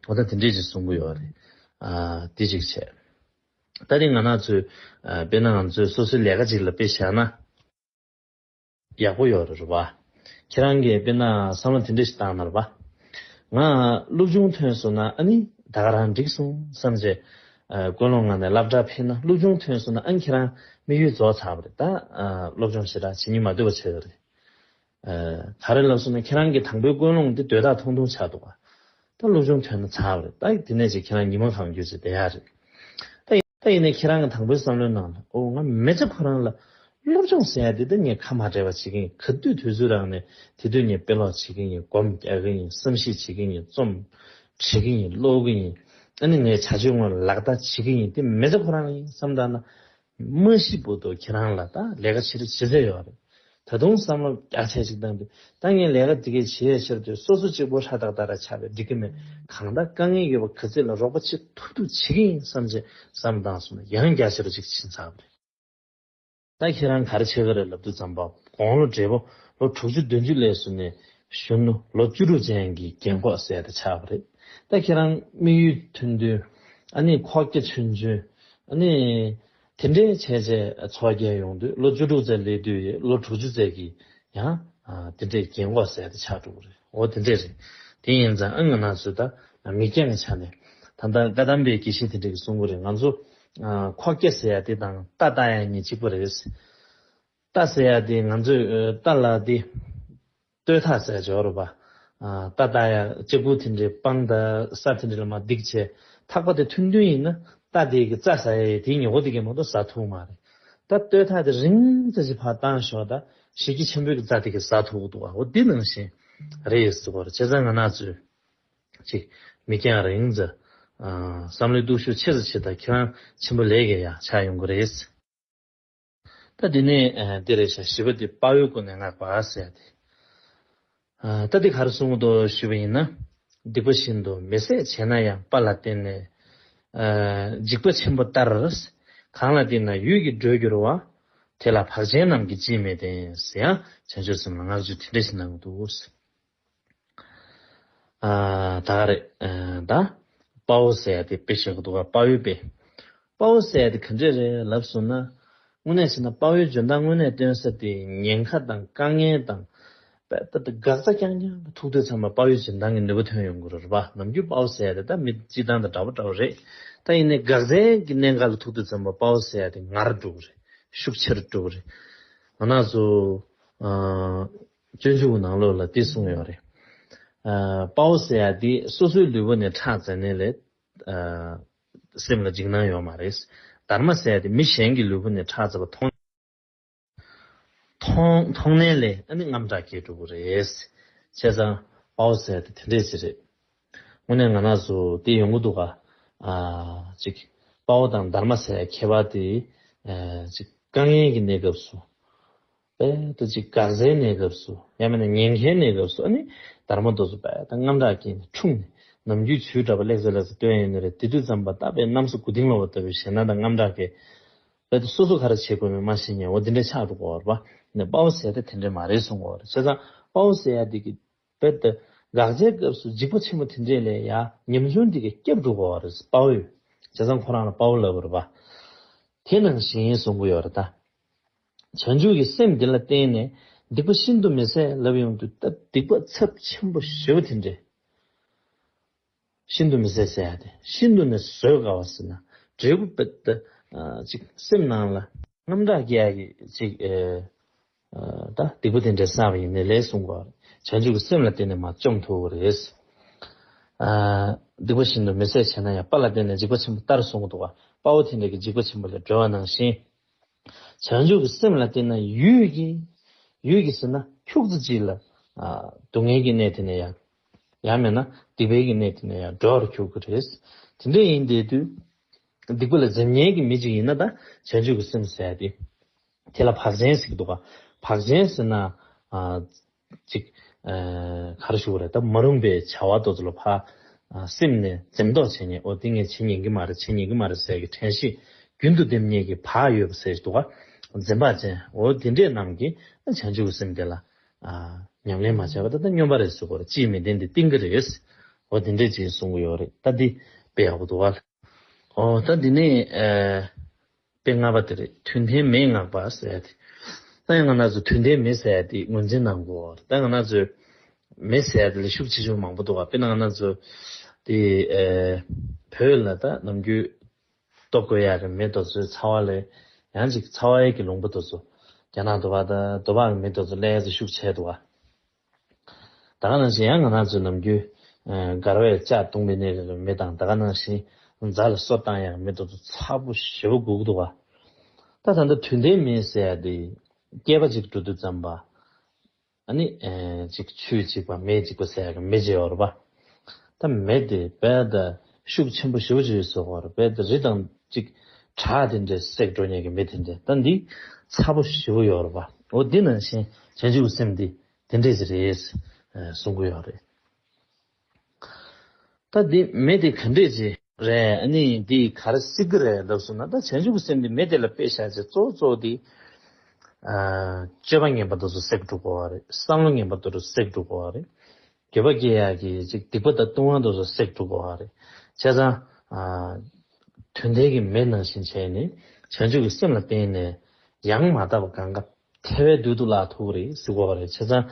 འོ་ད་དེ་འདྲས་ཅིག་གསུང་གི་ཡོད་རེད། ཨ་འདི་ཅིག་བྱས། ད་རེས་ང་རང་ཚོས་ཨ་དཔེར་ན་ང་ཚོས་སོ་སོའི་ལས་ཀ་ཅིག་ལ་དཔེ་བཞག་ན་ཡག་པོ་ཡོད་རེད་པ། ཁྱེད་རང་གིས་དཔེར་ན་བསམ་བློ་དེ་འདྲས་ཤིག་བཏང་ན་རེད་པ། ང་སློབ་སྦྱོང་ཐོན་སོང་ན་ཨ་ནི་ད་ག་རང་འགྲིག་སོང་བསམ་བྱས་ཨ་ཀུན་སློང་ངང་ནས་སློབ་གྲྭ་ཕེབས་ན་སློབ་སྦྱོང་ཐོན་སོང་ན་ཨ་ནི་ཁྱེད་རང་དམིགས་ཡུལ་རྫོགས་ཚར་བ་རེད། ད་ཨ་སློབ་སྦྱོང་ཞེ་དྲག་བྱེད་སྙིང་མ་འདོད་པ་བྱེད་ཀྱི་རེད། ཨ་ག་རེ་ལབ་སོང་ན་ཁྱེད་རང་གི་དང་པོའི་ཀུན་སློང་དེ་དོན་དག་ཐུང་ཐུང་ཆགས་འདུག་ག་ད་སློབ་སྦྱོང་ཐོན་ན་ཚར་བ་རེད། ད་དེ་ནས་ཅིག་ཁྱེད་རང་ཉི་མ་གང་འགྱོད་ཅིག་བསྡད་ཡག་རེད། ད་ཡིན་ད་ཡིན་ནའི་ཁྱེད་རང་གི་དང་པོའི་བསམ་བློའི་ནང་ལ་ཨོ་ང་མི་ཚེ་ཁོ་རང་ལ་སློབ་སྦྱོང་ཟེར་ཡ་དེ་ད་ངས་ཁ་མ་བྲལ་བ་བྱེད་ཀྱི་ཡིན། ག་དུས་དུས་ཚོད་རག་ནས་དེ་དུས་ངས་དཔེ་ཀློག་བྱེད་ཀྱི་ཡིན། སྒོམ་རྒྱག་གི་ཡིན། བསམ་གཞིག་བྱེད་ཀྱི་ཡིན། རྩོམ་འབྲི་གི་ཡིན། ཀློག་གི་ཡིན། ཨ་ནི་ངས་བྱ་སྤྱོད་ངོ་ལག་བསྟར་བྱེད་ཀྱི་ཡིན། དེ་མི་ཚེ་ཁོ་རང་ལ་ཡིན་བསམ་བཏང་ན། མ་ཤི་བར་དུ་ཁྱེད་རང་ལ་ད་ལས་ཀ་བྱེད་རེ་བྱེད་ཚད་ཡོད་རེད། ད་དུང་བསམ་བློ་རྒྱ་ཆེ་ཅིག་བཏང་དུས་ད་ངས་ལས་ཀ་འདི་གས་བྱེད་ཡས་ཕྱིར་དུ་སོ་སོ་གཅིག་པོ་ཧྲ་ཏག་ཏག་ར་ཆགས་པས་འགྲིག་གི་མེད། གང་ལྟར་དཀའ་ངལ་ཡོད་པ་ག་ཚད་ལ་རོགས་པ་བྱེད་ཐུབ་ཐུབ་བྱེད་ཀྱི་ཡིན་བསམ་བྱས་བསམ་བཏང་སོང་ན་ཡང་རྒྱ་ཆེ་རུ་ཅིག་ཕྱིན་ཚར་བ་རེད། ད་ཁྱེད་རང་ག་རེ་བྱེད་ཀྱི་རེད་ལབ་དུས་ཙམ་པ་དགུང་ལོ་བགྲེས་པོ་ལོ་དྲུག་ཅུ་བདུན་ཅུ་སླེབས་སོང་ནས་གཞོན་ནུ་ལོ་བཅུ་དྲུག་ཅན་གྱི་རྒན་གོག་ཟེར་ཡ་དེ་ཆགས་པ་རེད། ད་ཁྱེད་རང་དམིགས་ཡུལ་མཐུན་མཐུན། ཨ་ནི་ཁོག་རྒྱ་ཆུང་ཆུང་། ཨ་ནི་དེ་འདྲའི་བྱས་བྱས་འཚོ་བ་སྐྱེལ་ཡོང་དུས་ལོ་བཅུ་དྲུག་ཙམ་སླེབས་དུས་ལོ་དྲུག་ཅུ་ཙམ་གྱི་ཡང་དེ་འདྲའི་རྒན་གོག་ཟེར་ཡ་དེ་ཆགས་འགྲོ་གི་རེད། འོ་དེ་འདྲས་རེད། དེ་ཡིན་ཙང་ཨ་ང་རང་ཚོས་ད་མིག་རྒྱང་གི་ཆ་ནས་ད་ལྟ་བཀའ་གདམས་པའི་དགེ་བཤེས་དེ་འདྲས་ཀྱིས་གསུང་གི་རེད། ང་ཚོ་ཁོག་རྒྱ་ཟེར་ཡ་དེ་དང་རྟ་བཏགས་ཡ་གཉིས་གཅིག་པ་རེད། རྟ་ཟེར་ཡ་དེ་ང་ཚོས་རྟ་ལ་དེ་བསྟོད་ཐག་ཟེར་ཡ་ཅིག་ཡོད་རེད་པ། རྟ་བཏགས་ཡ་ལྕགས་ཁུ་དེ་འདྲས་སྤང་དང་ས་དེ་འདྲས་ལ་མར་རྡིག་བྱས་ཐག་པ་དེ་མཐུན་མཐུན་ཡིན་ན་རྟ་དེ་གི་རྩྭ་ཟ་ཡ་དེའི་ཉེ་འཁོར་དེ་གི་མ་གཏོགས་ཟ་ཐུབ་མ་རེད། ད་བསྟོད་ཐག་དེ་རིང་ཙམ་ཞིག་ཕར་བཏང་ཞོག་ད་གཞི་རྒྱ་ཆེན་པོའི་གི་རྩྭ་དེ་གི་ཟ་ཐུབ་ཀྱི་འདུག་ག་འོ་འདི་ནང་བཞིན་རེད་ཟེར་གོ་རེད། བྱས་ཙང་ང་རང་ཚོས་ཅིག་མིག་རྒྱང་རིང་ཙམ་བསམ་བློའི་སྟོབས་ཤུགས་ཆེ་ཙམ་བྱེད་ད་ཁྱེད་རང་ཆེན་པོ་ལས་ཀྱི་ཡ་ཆགས་ཡོང་གི་རེད། ད་དེ་ནས་ཨ་འདི་རེད་ཤག་བཞི་པ་དེ་དཔའ་བོའི་སྒོ་ནས་བསྔགས་པ་ཟེར་ཡ་དེ། ཨ་ད་འདི་ག་རེ་གསུང་གི་འདུག་ཞུས་པ་ཡིན་ན། སྡིག་པ་ཤིན་ཏུ་མི་བཟད་བྱས་ན་ཡང་དཔའ་ལ་བརྟེན་ནས། ཨ་འཇིགས་པ་ཆེན་པོ་ལྟར། གང་ལ་བརྟེན་ན་ཡུད་ཀྱིས་སྒྲོལ་འགྱུར་བ། དེ་ལ་བག་ཅན་རྣམས་ཀྱིས་ཅིས་མི་བརྟེན་ཟེར་ཡང་བྱང་ཆུབ་སེམས་ལ་བསྔགས་བརྗོད་དེ་འདྲ་ཞིག་གནང་གི་འདུག་ཨ་ད་ག་རེད། ཨ་ད་དཔའ་བོ་ཟེར་ཡ་དེ་དཔེ་བཞག་གི་འདུག་ག་དཔའ་བོའི་དཔེ། དཔའ་བོ་ཟེར་ཡ་དེ་ག་འདྲས་རེད་ལབ་སོང་ན། དངོས་གནས་བྱས་ན་དཔའ་བོའི་འཇོན་ཐང་དངོས་གནས་སྟོན་ས་དེ་ཉེན་ཁ་དང་དཀའ་ངལ་དང་། དཔེ་ད་ལྟ་འགག་རྩ་རྐྱང་རྐྱང་ཐུག་དུས་ཙམ་པ་དཔའ་བོའི་འཇོན་ཐང་གི་ནུས་པ་ཐོན་ཡོང་གི་རེད་པ། ནམ་རྒྱུན་དཔའ་བོ་ཟེར་ཡ་དེ་ད་མི་སྤྱིར་བཏང་དང་འདྲ་པོ་འདྲ་པོ་རེད། ད་ཡིན་ནའི་འགག་རྩའི་གི་གནད་འགག་ལ་ཐུག་དུས་ཙམ་པ་དཔའ་བོ་ཟེར་ཡ་དེ་ངར་འགྲོ་གི་རེད། ཤུགས་ཆེར་འགྲོ་གི་རེད། ང་རང་ཚོ་ཨ། སྤྱོད་འཇུག་གི་ནང་ལོགས་ལ་འདི་གསུངས་ཡོད་རེད། ཨ་དཔའ་བོ་ཟེར་ཡ་འདི་སོ་སོའི་ལུས་པོ་ནས་ཁྲག་འཛག་ནས་ལས། ཨ་སེམས་ལ་འཇིགས་སྣང་ཡོད་མ་རེད། དྷརྨ་ཟེར་ཡ་འདི་མི་གཞན་གྱི་ལུས་པོ་ནས་ཁྲག་འཛག་པ་མཐོང་། མཐོང་མཐོང་ནས་ལས་ཨ་ནི་དངངས་སྐྲག་སྐྱེ་འགྲོ་གི་རེད། བྱས་ཙང་དཔའ་བོ་ཟེར་ཡ་འདི་དེ་འདྲས་ཅིག་རེད། དངོས་གནས་ང་རང་ཚོ་འདི་ཡོང་གི་འདུག་ག་ཨ་ཅིག་དཔའ་བོ་དང་དྷརྨ་ཟེར་ཡ་ཁྱད་པར་དེ། ཨ་ཅིག་དཀའ་ངལ་གྱི་གནས་སྐབས་སུ། དཔེ་ད་ཅིག་འགག་རྩའི་གནས་སྐབས་སུ་ཡང་མིན་ན་ཉེན་ཁའི་གནས་སྐབས་སུ་ཨ་ནི་དྷརྨ་དེ་ཚོ་དཔེ་ད་དངངས་སྐྲག་སྐྱེས་ནས་འཁྲུངས་ནས་ནམ་རྒྱུན་ཇུས་འདྲ་པོ་ལེགས་ཚོད་ལེགས་ཚོད་སྟོན་ཡོང་ནི་རེད། དེ་དུས་ཙམ་པ་ད་དཔེ་གནམ་ས་དགུ་ལྡིང་ལོག་པ་ལྟ་བུའི་ཞེད་སྣང་དང་དངངས་སྐྲག་གིས་དཔེ་ད་སོ་སོ་ག་རེ་བྱེད་དགོས་མིན་མ་ཤེས་མཁན་འོ་དེ་འདྲ་ཆགས་འགྲོ་གི་ཡོད་རེད་པ། ནས་དཔའ་བོ་ཟེར་ཡ་དེ་དེ་འདྲ་མ་རེད་གསུང་གི་ཡོད་རེད། བྱས་ཙང་དཔའ་བོ་ཟེར་ཡ་དེ་གི་དཔེ་ད་འགག་རྩའི་སྐབས་སུ་འཇིགས་པ་ཆེན་པོ་དེ་འདྲས་ལས་ཡ་ཉམ་ཆུང་དེ་གི་སྐྱབས་འགྲོ་གི་ཡོད་རེད་དཔའ་བོས། བྱས་ཙང་ཁོ་རང་ལ་དཔའ་བོ་ལབ་དགོས་རེད་པ། དེ་ནང་བཞིན་གསུང་གི་ཡོད་རེད་ད། བྱང་ཆུབ་ཀྱི་སེམས་འདི་ལ་བརྟེན་ནས་སྡིག་པ་ཤིན་ཏུ་མི་བཟད་ལབ་ཡོང་དུས་ད་སྡིག་པ་ཚབས་ཆེན་པོ་ཞེ་པོ་དེ་འདྲས། ཤིན་ཏུ་མི་བཟད་ཟེར་ཡ་དེ་ཤིན་ཏུ་ནས་བཟོད་དཀའ་བ་ཟེར་ན་འབྲས་བུ་དཔེ་ད་ཅིག་སེམས་ནང་ལ་དངངས་སྐྲག་སྐྱེ་ཡ་གི་ཅིག་ཨེ། ད་སྡིག་པ་དེ་འདྲས་བསགས་པ་ཡིན་ནའི་ལས་གསུང་གོ་བྱང་ཆུབ་ཀྱི་སེམས་ལ་བརྟེན་ནས་མར་བཅོམ་ཐུབ་པ་རེད། ཨ་སྡིག་པ་ཤིན་ཏུ་མི་བཟད་བྱས་ན་ཡང་དཔའ་ལ་བརྟེན་ནས་འཇིགས་པ་ཆེན་པོ་ལྟར་གསུང་གི་འདུག་ག་དཔའ་བོ་དེ་འདྲ་གི་འཇིགས་པ་ཆེན་པོ་ལས་སྒྲོལ་བ་ནང་བཞིན། བྱང་ཆུབ་ཀྱི་སེམས་ལ་བརྟེན་ན་ཡུད་ཀྱིས། ཡུད་ཀྱིས་ཟེར་ན་ཁྱུག་ཙམ་ཅིག་ལ། ཨ་སྡུག་བསྔལ་གྱི་གནས་དེ་ནས་ཡང་། ཡང་མིན་ན་སྡིག་པའི་གི་གནས་དེ་ནས་ཡང་སྒྲོལ་བར་འགྱུར་གྱི་རེད། དེ་འདྲ་ཡིན་བསྡད་དུས། སྡིག་པ་ལ་འཛེམ་ཉེན་གྱི་མི་ཅིག་ཡིན་ན་ད་བྱང་ཆུབ་ཀྱི་སེམས་ཟེར་ཡ་དེ། དེ་ལ་བག་ཅན་ཟེར་གྱི་འདུག་ག་བག་ཅན་ཟེར་ན། ཨ་ཅིག་ཨ་ག་རེ་ཞུ་དགོས་རེད། ད་མ་རུངས་པའི་བྱ་བ་དེ་ཚོ་ལ་ཕར་ཨ་སེམས་ནས་འཛེམ་དོགས་བྱེད་ཉེན། འོ་དེ་ངས་བྱེད་ཉན་གྱི་མ་རེད། བྱེད་ཉན་གྱི་མ་རེད་ཟེར་གྱི་དྲན་ཤེས་རྒྱུན་དུ་འདེབས་ཉེན་གྱི་བག་ཡོད་པ་ཟེར་གྱི་འདུག་ག་འཛེམ་བག་ཅན། འོ་དེ་འདྲས་རྣམས་ཀྱིས་བྱང་ཆུབ་ཀྱི་སེམས་དེ་ལ་ཨ་ཉམས་ལེན་མ་བྱས་པ་ད་ད་སྨྱོན་པ་རེད་ཟེར་གྱི་རེད། ཅིས་མི་བདེན་དེ་བསྟན་གྱི་རེད། འོ་དེ་འདྲས་ཅིག་གསུང་གི་ཡོད་རེད། ད་འདི་དཔེ་ཡག་པོ་འདུག་ག་ཨོ་ད་འདི་ནས་ཨ་དཔེ་ལྔ་པ་དེ་རེད། དུས་མཐའི་མེས་བསྔགས་པ་ཟེར་ཡ་དེ། ད་ཡང་ང་རང་ཚོ་དུས་མཐའི་མེ་ཟེར་ཡ་དེ་ངོས་འཛིན་གནང་དགོས། ད་ང་རང་ཚོས་མེ་ཟེར་ཡ་དེ་ལ་ཤུགས་ཆེ་ཆུང་མང་པོ་འདུག་ག་དཔེར་ན་ང་རང་ཚོ་དེ་ཨ་བོད་ལ་ད་ནམ་རྒྱུན་ལྟོ་གོས་ཡག་གི་མེ་དེ་ཚོའི་ཚ་བ་ལས་ཡང་ཅིག་ཚ་བའི་གི་ལུང་པ་དེ་ཚོ་རྒྱ་ནག་འདོ་བ་ད་འདོ་བ་གི་མེ་དེ་ཚོ་ལས་ཡ་ཚོ་ཤུགས་ཆེ་འདུག་ག་ད་ག་ནང་བཞིན་ཡང་ང་རང་ཚོའི་ནམ་རྒྱུན་ཨ་མགར་བས་ལྕགས་བརྡུངས་པའི་གནས་རེ་རེ་མེ་དང་། ད་ག་ནང་བཞིན་རྫ་ལ་སོ་བཏང་ཡག་མེ་དེ་ཚོ་ཚ་པོ་ཞེ་པོ་དགོས་ཀྱི་འདུག་ག་ད་ད་ལྟ་དུས་མཐའི་མེ་ཟེར་ཡ་དེ་སྐྱེས་པ་གཅིག་འགྲོ་དུས་ཙམ་པ། ཨ་ནི་ཨེ་ཅིག་ཆུས་འཇིག་པ་མེས་འཇིག་པ་ཟེར་ཡག་གི་མེ་ཅིག་ཡོད་རེད་པ། ད་མེ་དེ་དཔེ་ད་ཤུགས་ཆེན་པོ་ཞེ་པོ་ཅིག་ཡོད་ཟེར་གྱི་ཡོད་རེད། དཔེ་ད་རི་དང་ཅིག་བྲག་དེ་འདྲས་བསྲེགས་འགྲོ་མཁན་གྱི་མེ་དེ་འདྲས། ད་འདི་ཚ་པོ་ཞེ་པོ་ཡོད་རེད་པ། འོ་འདི་ནང་བཞིན་བྱང་ཆུབ་ཀྱི་སེམས་འདི་དེ་འདྲས་ཅིག་རེད་ཟེར་གསུང་གི་ཡོད་རེད། ད་འདི་མེ་དེ་ག་འདྲས་ཅིག་རེད། ཨ་ནི་འདི་ག་རེ་སྲེག་གི་རེད་ལབ་སོང་ན། ད་བྱང་ཆུབ་ཀྱི་སེམས་འདི་མེ་དེ་ལ་དཔེ་བཞག་བྱས་གཙོ་བོ་གཙོ་བོ་འདི་ ཨ་སྤྱོད་པ་ངན་པ་དེ་ཚོ་སེལ་འགྲོ་དགོས་པ་རེད། བསམ་བློ་ངན་པ་དེ་ཚོ་སེལ་འགྲོ་དགོས་པ་རེད། འགྱོད་པ་སྐྱེ་ཡག་གི་ཅིག་སྡིག་པ་དང་ལྟུང་བ་དེ་ཚོ་སེལ་འགྲོ་དགོས་པ་རེད། བྱས་ཙང་ཨ་དོན་ལྡན་གྱི་མེ་ནང་བཞིན་བྱས་ནས་བྱང་ཆུབ་ཀྱི་སེམས་ལ་བརྟེན་ནས་ཡང་མ་དག་པ་གང་ག་ཐལ་བའི་རྡུལ་དུ་བརླག་ཐུབ་ཀྱི་རེད་ཟེར་གྱི་ཡོད་རེད། བྱས་ཙང་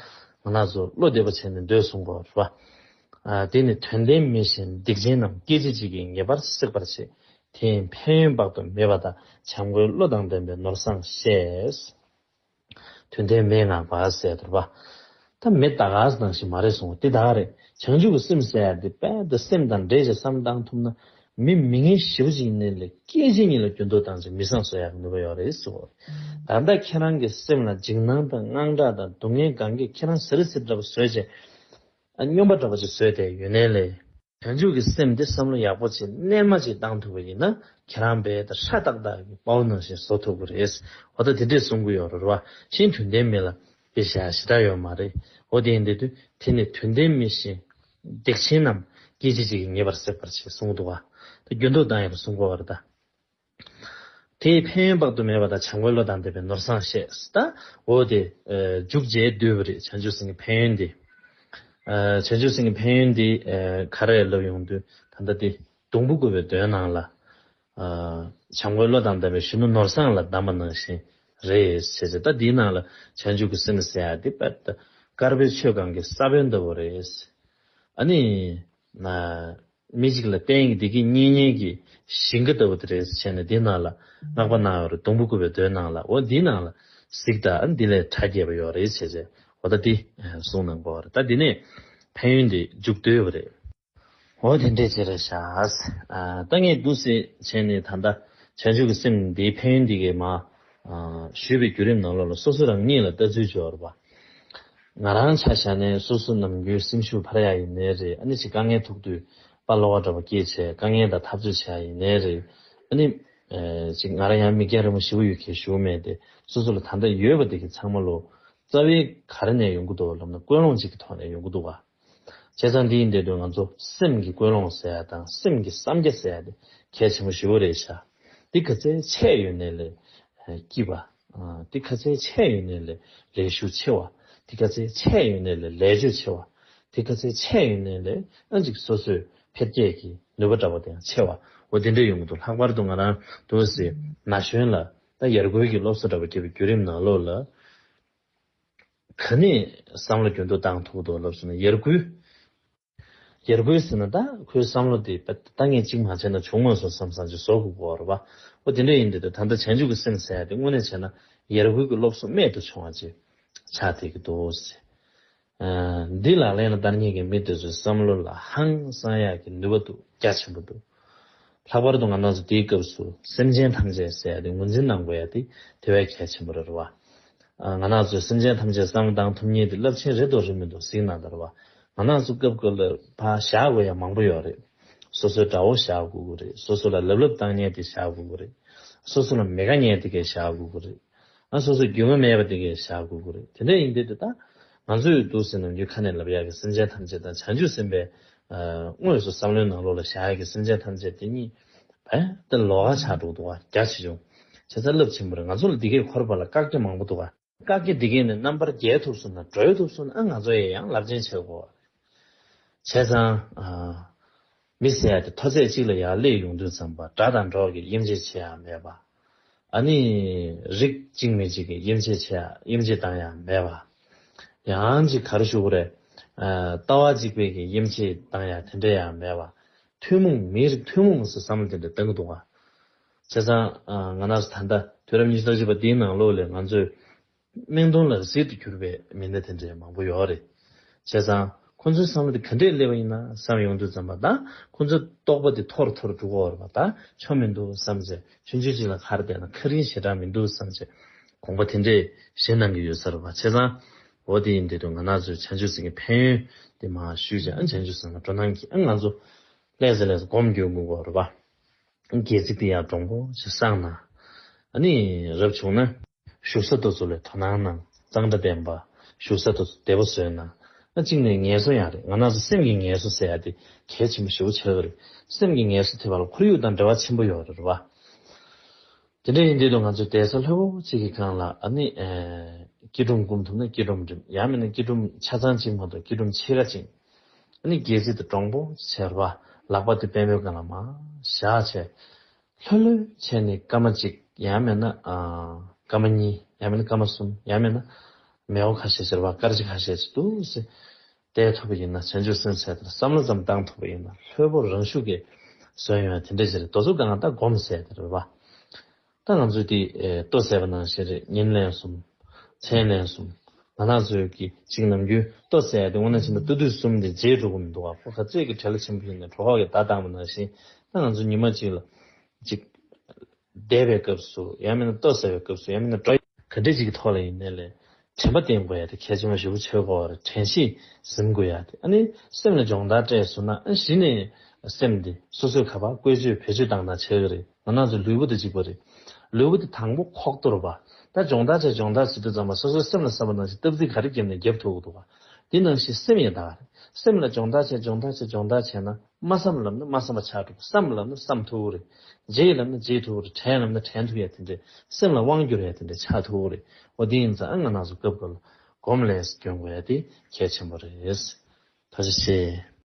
ང་རང་ཚོ་བློ་བདེ་པོ་བྱས་ནས་སྡོད་གསུང་གི་ཡོད་རེད་པ། ཨ་དེ་ནི་དོན་ལྡན་མེ་བཞིན་སྡིག་ཅན་རྣམས། སྐད་ཅིག་གཅིག་གིས་ངེས་པར་སྲེག་པར་བྱེད། དེ་ཡི་ཕན་ཡོན་དཔག་ཏུ་མེད་པ་དག། བྱམས་མགོན་བློ་དང་ལྡན་པས་ནོར་བཟང་བཤད། དོན་ལྡན་མེ་ལྔ་པ་ཟེར་དོར་བ། ད་མེ་ད་ག་ནང་བཞིན་མ་རེད་གསུངས་པ་དེ་ད་ག་རེད། བྱང་ཆུབ་ཀྱི་སེམས་ཟེར་ཡ་དེ་དཔལ་དུ་སེམས་དང་འདྲེས་ཀྱི་བསམ་བཏང་ཐུབ་ན། མི་མི་ངན་ཞེ་པོ་ཅིག་ཡིན་ནའི་ལས་སྐད་ཅིག་ཉིད་ལ་འགྱུར་ལྡོག་བཏང་ཚེ་མི་བཟང་བཟོ་ཡག་གི་ནུས་པ་ཡོད་རེད་ཟེར་བ། ད་ལྟ་ཁྱེད་རང་གི་སེམས་ལ་འཇིགས་སྣང་དང་དངངས་སྐྲག་དང་སྡུག་བསྔལ་གང་གིས་ཁྱེད་རང་ཟེར་ཟེར་འདྲ་པོ་བཟོས་བྱས། ཨ་སྨྱོན་པ་འདྲ་པོ་ཅིག་བཟོས་ཏེ་ཡོད་ནའི་ལས། བྱང་ཆུབ་ཀྱི་སེམས་འདི་བསམ་བློ་ཡག་པོ་ཅིག་རྣལ་མ་ཅིག་བཏང་ཐུབ་པ་ཡིན་ན། ཁྱེད་རང་རྦད་དེ་ཧྲ་ཏག་ཏག་གི་དཔའ་བོ་ནང་བཞིན་བཟོ་ཐུབ་ཀྱི་རེད། འོ་ད་དེ་འདྲས་གསུང་གི་ཡོད་རེད་བ། གཞན་དོན་ལྡན་མེ་ལ་དཔེ་བཞག་ཞེ་དྲག་ཡོད་མ་རེད། འོ་དེ་ཡིན་དུས་དེ་ནི་དོན་ལྡན་མེ་བཞིན་སྡིག་ཅན་རྣམས། སྐད་ཅིག་གཅིག་གིས་ངེས་པར་སྲེག་པར་བྱེད་གསུངས་འདུག་བ། ད་འགྱུར་ལྡོག་བཏང་ཡག་གསུང་གི་ཡོད་རེད་ད། དེའི་ཕན་ཡོན་དཔག་ཏུ་མེད་པ་དང་། བྱམས་མགོན་བློ་དང་ལྡན་པས་ནོར་བཟང་བཤད། ད་འོ་དེ་ཨ་མཇུག་མཇལ་བསྡུས་པ་རེད། བྱང་ཆུབ་སེམས་ཀྱི་ཕན་ཡོན་དེ། ཨ་བྱང་ཆུབ་སེམས་ཀྱི་ཕན་ཡོན་དེ་ཨ་ག་རེ་ལབ་ཡོང་དུས། ད་ལྟ་དེ་སྡོང་པོ་བཀོད་པའི་མདོའི་ནང་ལ། ཨ་བྱམས་མགོན་བློ་དང་ལྡན་པས་གཞོན་ནུ་ནོར་བཟང་ལ་གདམས་པ་ནང་བཞིན་རེད་ཟེར་ཏེ། ད་དེའི་ནང་ལ་བྱང་ཆུབ་ཀྱི་སེམས་ཟེར་ཡ་དེ་དཔེ་དཀར་པོའི་ཆོས་གང་གི་ས་བོན་ལྟ་བུ་རེད། ཨ་ནི། ན། མི་གཅིག་ལ་བརྟེན་གྱི་བདེ་སྐྱིད་རྙེད་མཁན་གྱི་ཞིང་ཁ་ལྟ་བུ་དེ་རེད་ཟེར་ནས། འདི་ནང་ལ་བསྔགས་པ་གནང་ཡོད་རེད། སྡོང་པོ་བཀོད་པའི་མདོའི་ནང་ལ། འོ་འདི་ནང་ལ་གཟིགས་དང་། འདི་ལས་གྲ་རྒྱས་པ་ཡོད་རེད་ཟེར་བྱས། འོ་ད་འདི་གསུངས་གནང་གི་ཡོད་རེད། ད་འདི་ནས་ཕན་ཡོན་འདི་མཇུག་བསྡུས་པ་རེད། འོ་དེ་འདྲས་ཅིག་རེད་ཤག་ཨ་ད་ངས་འདུག་སེ་བྱས་ནས་ད་ལྟ་བྱང་ཆུབ་ཀྱི་སེམས་འདིའི་ཕན་ཡོན་འདི་གའི་མ་ཨ་ཞུས་པའི་བརྒྱུད་རིམ་ནང་ལོགས་ལ་སོ་སོ་རང་ཉིད་ལ་ལྟ་ཚུལ་ཅིག་ཡོད་རེད་པ། ང་རང་ཆ་བཞག་ནས་སོ་སོ་ནམ་རྒྱུན་སེམས་ཤུགས་འཕར་ཡག་ཡིན་ནའི་རེད། ཨ་ནི་ཅིག་དཀའ་ངལ་ཐུག་དུས་དཔའ་ལོག་པ་འདྲ་པོ་སྐྱེས་བྱས་དཀའ་ངལ་དང་འཐབ་རྩོད་བྱེད་ཡག་ཡིན་ནའི་རེད། ཨ་ནི་ཨེ་ཅིག་ང་རང་ཡང་མི་རྒན་རིན་པོ་ཞེ་པོ་ཡོད་མཁན་ཞེ་པོ་མེད་དེ། སོ་སོ་ལ་ད་ལྟ་ཡོད་པ་དེ་གི་ཚང་མ་ལོ་རྩ་བའི་ག་རེ་ནས་ཡོང་གི་འདུག་ལབ་ན། ཀུན་སློང་གཅིག་གི་ཐོག་ནས་ཡོང་གི་འདུག་ག་བྱས་ཙང་འདི་ཡིན་དེ་དུས་ང་ཚོ་སེམས་ཀྱི་ཀུན་སློང་ཟེར་ཡ་དང་སེམས་ཀྱི་བསམ་རྒྱ་ཟེར་ཡ་དེ་གལ་ཆེན་པོ་ཞེ་པོ་རེད་ཤག་འདི་ག་ཚད་ཆེ་ཡོད་ནའི་ལས་སྐྱིད་པ། ཨ་འདི་ག་ཚད་ཆེ་ཡོད་ནའི་ལས་ལས་ཞུགས་ཆེ་བ། འདི་ག་ཚད་ཆེ་ཡོད་ནའི་ལས་ལས་ཕྱོད་ཆེ་བ། འདི་ག་ཚད་ཆེ་ཡོད་ནའི་ལས་ཨ་ཅིག་སོ་སོའི་འཕེལ་རྒྱས་ཀྱི་ནུས་པ་འདྲ་པོ་དེ་ཡང་ཆེ་བ། འོ་དེ་འདྲ་ཡོང་གི་འདུག་ལྷག་པར་དུ་ང་རང་འདུག་སེ་ན་གཞོན་ལ་ད་ཡར་སྐུལ་གྱི་སློབ་གསོ་འདྲ་པོ་བརྒྱབ་པའི་བརྒྱུད་རིམ་ནང་ལོགས་ལ། ག་ནས་བསམ་བློ་འགྱུར་ལྡོག་བཏང་ཐུབ་འདུག་ལབ་སོང་ན། ཡར་སྐུལ། ཡར་སྐུལ་ཟེར་ན་ད་ཁོའི་བསམ་བློ་དེ་ད་ངས་གཅིག་མ་བྱས་ན་བྱུང་མ་སོང་བསམ་བསམ་ཅིག་བཟོ་དགོས་ཀྱི་ཡོད་རེད་པ། འོ་དེ་འདྲ་ཡིན་དུས་ད་ལྟ་བྱང་ཆུབ་ཀྱི་སེམས་ཟེར་ཡ་དེ་དངོས་གནས་བྱས་ན་ཡར་སྐུལ་གྱི་སློབ་གསོ་རྨད་དུ་བྱུང་བ་ཅིག་ཆགས་བསྡད་ཀྱི་འདུག་ཟེར། ཨ་འདི་ལག་ལེན་ལ་བསྟར་མཁན་གྱི་མི་དེ་ཚོའི་བསམ་བློ་ལ་ཧང་སང་ཡག་གི་ནུས་པ་འདུག་རྒྱ་ཆེན་པོ་འདུག་ལྷག་པར་དུ་ང་རང་ཚོ་དེའི་སྐབས་སུ་སེམས་ཅན་ཐམས་ཅད་ཟེར་ཡ་དེ་ངོས་འཛིན་གནང་དགོས་ཡ་དེ་དེ་བས་གལ་ཆེན་པོ་རེད་བ། ཨ་ང་རང་ཚོས་སེམས་ཅན་ཐམས་ཅད་བསམ་བློ་བཏང་ཐུབ་མཁན་དེ་རླབས་ཆེན་རེད་དོ་རེད་མི་འདུག་གཟིགས་གནང་དང་རེད་བ། ང་རང་ཚོ་སྐབས་སྐབས་ལ་ཕར་བཞག་དགོས་ཡ་མང་པོ་ཡོད་རེད། སོ་སོའི་དགྲ་བོ་བཞག་དགོས་ཀྱི་རེད། སོ་སོ་ལ་ལབ་ལབ་བཏང་མཁན་དེ་བཞག་དགོས་ཀྱི་རེད། སོ་སོ་ལ་མི་དགའ་མཁན་དེ་གས་བཞག་དགོས་ཀྱི་རེད། ཨ་སོ་སོ་རྒྱུས་མངའ་མེད་པ་དེ་གས་བཞག་དགོས་ཀྱི་རེད། དེ་འདྲ་ཡིན་དུས་དེ་ད་ང་ཚོས་འདུག་ཟེར་ནམ་རྒྱུན་ཁ་ནས་ལབ་ཡག་གི་སེམས་ཅན་ཐམས་ཅད་དང་བྱང་ཆུབ་སེམས་དཔའི་ཨ་དངོས་སུ་བསམ་བློའི་ནང་ལོགས་ལ་བཞག་ཡག་གི་སེམས་ཅན་ཐམས་ཅད་དེ་གཉིས་བས་ད་ལོགས་ཀ་ཆགས་འགྲོ་འདུག་ག་རྒྱ་ཆེ་ཆུང་། བྱས་ཙང་རླབས་ཆེན་པོ་རེད། ང་ཚོ་ལ་འདི་གས་འཁོར་བ་ལ་བཀག་རྒྱ་མང་པོ་འདུག་ག་བཀག་རྒྱ་འདི་གས་ནས་རྣམ་པར་རྒྱལ་ཐུབ་སོང་ན། གྲོལ་ཐུབ་སོང་ན། ཨ་ང་ཚོ་ཡི་ཡང་རླབས་ཆེན་ཆགས་དགོས། བྱས་ཙང་ཨ་མི་ཟེར་ཡ་དེ་མཐོ་ཚད་གཅིག་ལ་ཡར་སླེབས་ཡོང་དུས་ཙམ་པ་དགྲ་དང་གྲོགས་ཀྱིས་དབྱེ་འབྱེད་བྱེད་ཡ་མེད་པ། ཨ་ནི་རིགས་གཅིག་མི་གཅིག་གིས་དབྱེ་འབྱེད་བྱེད་ཡ་དབྱེ་འབྱེད་བཏང་ཡ་མེད་པ། ཡང་ཅིག་ག་རེ་ཞུ་དགོས་རེད། ཨ་ལྟ་བ་གཅིག་པའི་གིས་དབྱེ་འབྱེད་བཏང་ཡ་དེ་འདྲ་ཡང་མེད་པ། ཐུན་མོང་མིའི་རིགས་ཐུན་མོང་ཟེར་བསམ་བློ་དེ་འདྲ་བཏང་གི་འདུག་ག་བྱས་ཙང་ཨ་ང་རང་ཚོ་ད་ལྟ་དུས་རབས་ཉི་ཤུ་རྩ་གཅིག་པ་འདིའི་ནང་ལོགས་ལ་ང་ཚོས་སྨན་དོན་ལ་གཟིགས་སུ་གྱུར་པའི་མི་སྣ་དེ་འདྲའི་མང་པོ་ཡོད་རེད། བྱས་ཙང་ཁོང་ཚོའི་བསམ་བློ་དེ་ག་འདྲས་སླེབས་པ་ཡིན་ན་བསམ་ཡོང་དུས་ཙམ་པ། ད་ཁོང་ཚོའི་རྟོག་པ་དེ་མཐོ་རུ་མཐོ་རུ་འགྲོ་གི་ཡོད་རེད་པ། ད་ཆོ་མི་འདུག་བསམ་བྱས། ཆུང་ཆུང་ཅིག་ལ་ཁ་ར་བསྡད་ན་ཁ་རིང་ཞེ་དྲག་མི་འདུག་བསམ་བྱས། དགོངས་པ་དེ་འདྲས་བཞེས་གནང་གི་ཡོད་ས་རེད་པ། བྱས་ཙང་འོ་དེ་ཡིན་དུས་ང་རང་ཚོའི་བྱང་ཆུབ་སེམས་ཀྱི་ཕན་ཡོན་དེ་མར་ཞུས་བྱས། ཨ་བྱང་ཆུབ་སེམས་ལ་སྤྲོ་སྣང་སྐྱེས། ཨ་ང་ཚོ་ལྷ་ས་ལྷ་ས་སྒོམ་རྒྱུ་དགོས་ཀྱི་ཡོད་རེད་པ། སྒལ་ཚིགས་དེ་ཡར་འདྲོང་པོ་ཞིག་བསྲངས་ན། ཨ་ནི་རབ་བྱུང་ན་བཞུགས་ས་དེ་ཚོ་ལ་དོ་སྣང་གནང་། གཙང་སྦྲ་ལྡན་པ། བཞུགས་ས་དེ་ཚོ་བདེ་པོ་བཟོས་ན། ཨ་གཅིག་ནས་ངལ་གསོ་ཡང་རེད། ང་རང་ཚོ་སེམས་ཀྱི་ངལ་གསོ་ཟེར་ཡ་དེ་གལ་ཆེན་པོ་ཞེ་པོ་ཆགས་ཀྱི་རེད། སེམས་ཀྱི་ངལ་གསོ་ཐེབས་པ་ལ་ཁོར་ཡུག་དང་འབྲེལ་བ་ཆེན་པོ་ཡོད་རེད་པ། དེ་འདྲ་ཡིན་དུས་ང་ཚོ་བསྡད་ས་ལྷོད་པོ་གཅིག་གི་སྒང་ལ་ཨ་ནི་ཨེ་སྐྱིལ་ཀྲུང་སྒོམ་ཐུབ་ན་སྐྱིལ་ཀྲུང་འགྲིམ། ཡང་མིན་ན་སྐྱིལ་ཀྲུང་ཆ་ཚང་གཅིག་མ་གཏོགས་སྐྱིལ་ཀྲུང་ཕྱེད་ཀ་གཅིག་ཨ་ནི་སྒལ་ཚིགས་དེ་དྲང་པོ་བྱས་རེད་པ། ལག་པ་དེ་པུས་མོའི་སྒང་ལ་མར་བཞག་བྱས། ལྷོད་ལྷོད་བྱས་ནས་སྐར་མ་གཅིག་ཡང་མིན་ན་ཨ་སྐར་མ་གཉིས། ཡང་མིན་ན་སྐར་མ་གསུམ། ཡང་མིན་ན་མི་ཚེ་ཁ་ཤས་ཅིག་རེད་པ། སྐར་ཆ་ཁ་ཤས་ཅིག་འདུག་སེ་བསྡད་ཐུབ་པ་ཡིན་ན། བྱང་ཆུབ་སེམས་ཟེར་དེ་བསམ་བློ་ཙམ་བཏང་ཐུབ་པ་ཡིན་ན་ལྷོད་པོ་རང་ཤུགས་ཀྱིས་བཟོ་ཡོང་ཡ་དེ་འདྲ་ཅིག་རེད། དེ་ཚོ་སྒང་ལ་ད་སྒོམ་ཟེར་དེ་རེད་པ། ད་ང་ཚོས་དེ་ཨེ་ལྟོ་བཟས་པ་ནང་བཞིན་རེད། ཉིན་ལན་གསུམ། མཚན་ལན་གསུམ། ང་རང་ཚོས་ཀྱི་གཅིག་ནམ་རྒྱུན་ལྟོ་བཟས་ཏེ་དངོས་གནས་བྱས་ན་ལྟོ་དུས་གསུམ་དེ་བརྗེད་འགྲོ་གི་མི་འདུག་ག་ཁོ་ག་ཚད་ཀྱི་བྲེལ་བ་ཆེན་པོ་ཡིན་ནའི་གྲོད་ཁོག་གིས་བརྡ་བཏང་པ་ནང་བཞིན། ད་ང་ཚོ་ཉི་མ་གཅིག་ལ་གཅིག་བསྡད་པའི་སྐབས་སུ། ཡང་མིན་ན་ལྟོ་བཟས་པའི་སྐབས་སུ། ཡང་མིན་ན་སྒྲ་ག་འདྲ་ཅིག་གི་ཐོག་ལ་ཡིན་ནའི་ལས་དྲན་པ་བསྟེན་དགོས་ཡ་དེ་གལ་ཆེན་པོ་ཞེ་པོ་ཆགས་ཀྱི་ཡོད་རེད། དྲན་ཤེས་ཟིན་དགོས་ཡ་དེ། ཨ་ནི་སེམས་ལ་སྦྱོང་བརྡར་སྤྲད་སོང་ན། ཨ་གཞི་ནས་སེམས་དེ་སོ་སོས་ག་པར་བཀོལ་སྤྱོད་བེད་སྤྱོད་བཏང་བཏང་བྱེད་ཀྱི་རེད། ང་རང་ཚོ་ལུས་པོ་དང་གཅིག་པ་རེད། ལུས་པོ་དེ་དང་པོ་ཁོག་ཏོ་རེད་པ། ད་སྦྱོང་བརྡར་བྱས་སྦྱོང་བརྡར་བྱེད་དུས་ཙམ་པ་སོ་སོའི་སེམས་ལ་བསམ་པ་ནང་བཞིན་སྟབས་ཚིག་ག་རེ་བརྒྱབ་ནས་བརྒྱབ་ཐུབ་ཀྱི་འདུག་ག་དེ་ནང་བཞིན་སེམས་ཡང་ད་ག་རེད། སེམས་ལ་སྦྱོང་བརྡར་བྱས་སྦྱོང་བརྡར་བྱས་སྦྱོང་བརྡར་བྱས་ན། མ་བསམ་ལབ་ན་མ་བསམ་པ་ཆགས་འགྲོ། བསམ་ལབ་ན་བསམ་ཐུབ་ཀྱི་རེད། བརྗེད་ལབ་ན་བརྗེད་ཐུབ་ཀྱི་རེད། དྲན་ལབ་ན་དྲན་ཐུབ་ཡ་དེ་འདྲས། སེམས་ལ་དབང་བསྒྱུར་ཡ་དེ་འདྲས་ཆགས་ཐུབ་ཀྱི་རེད། འོ་དེ་ཡིན་ཙང་ཨ་ང་རང་ཚོ་སྐབས་འགའ་ལ་སྒོམ་ལས་སྐྱོན་དགོས་ཡ་དེ་གལ་ཆེན་པོ་རེད། ཐུགས་རྗེ་ཆེ།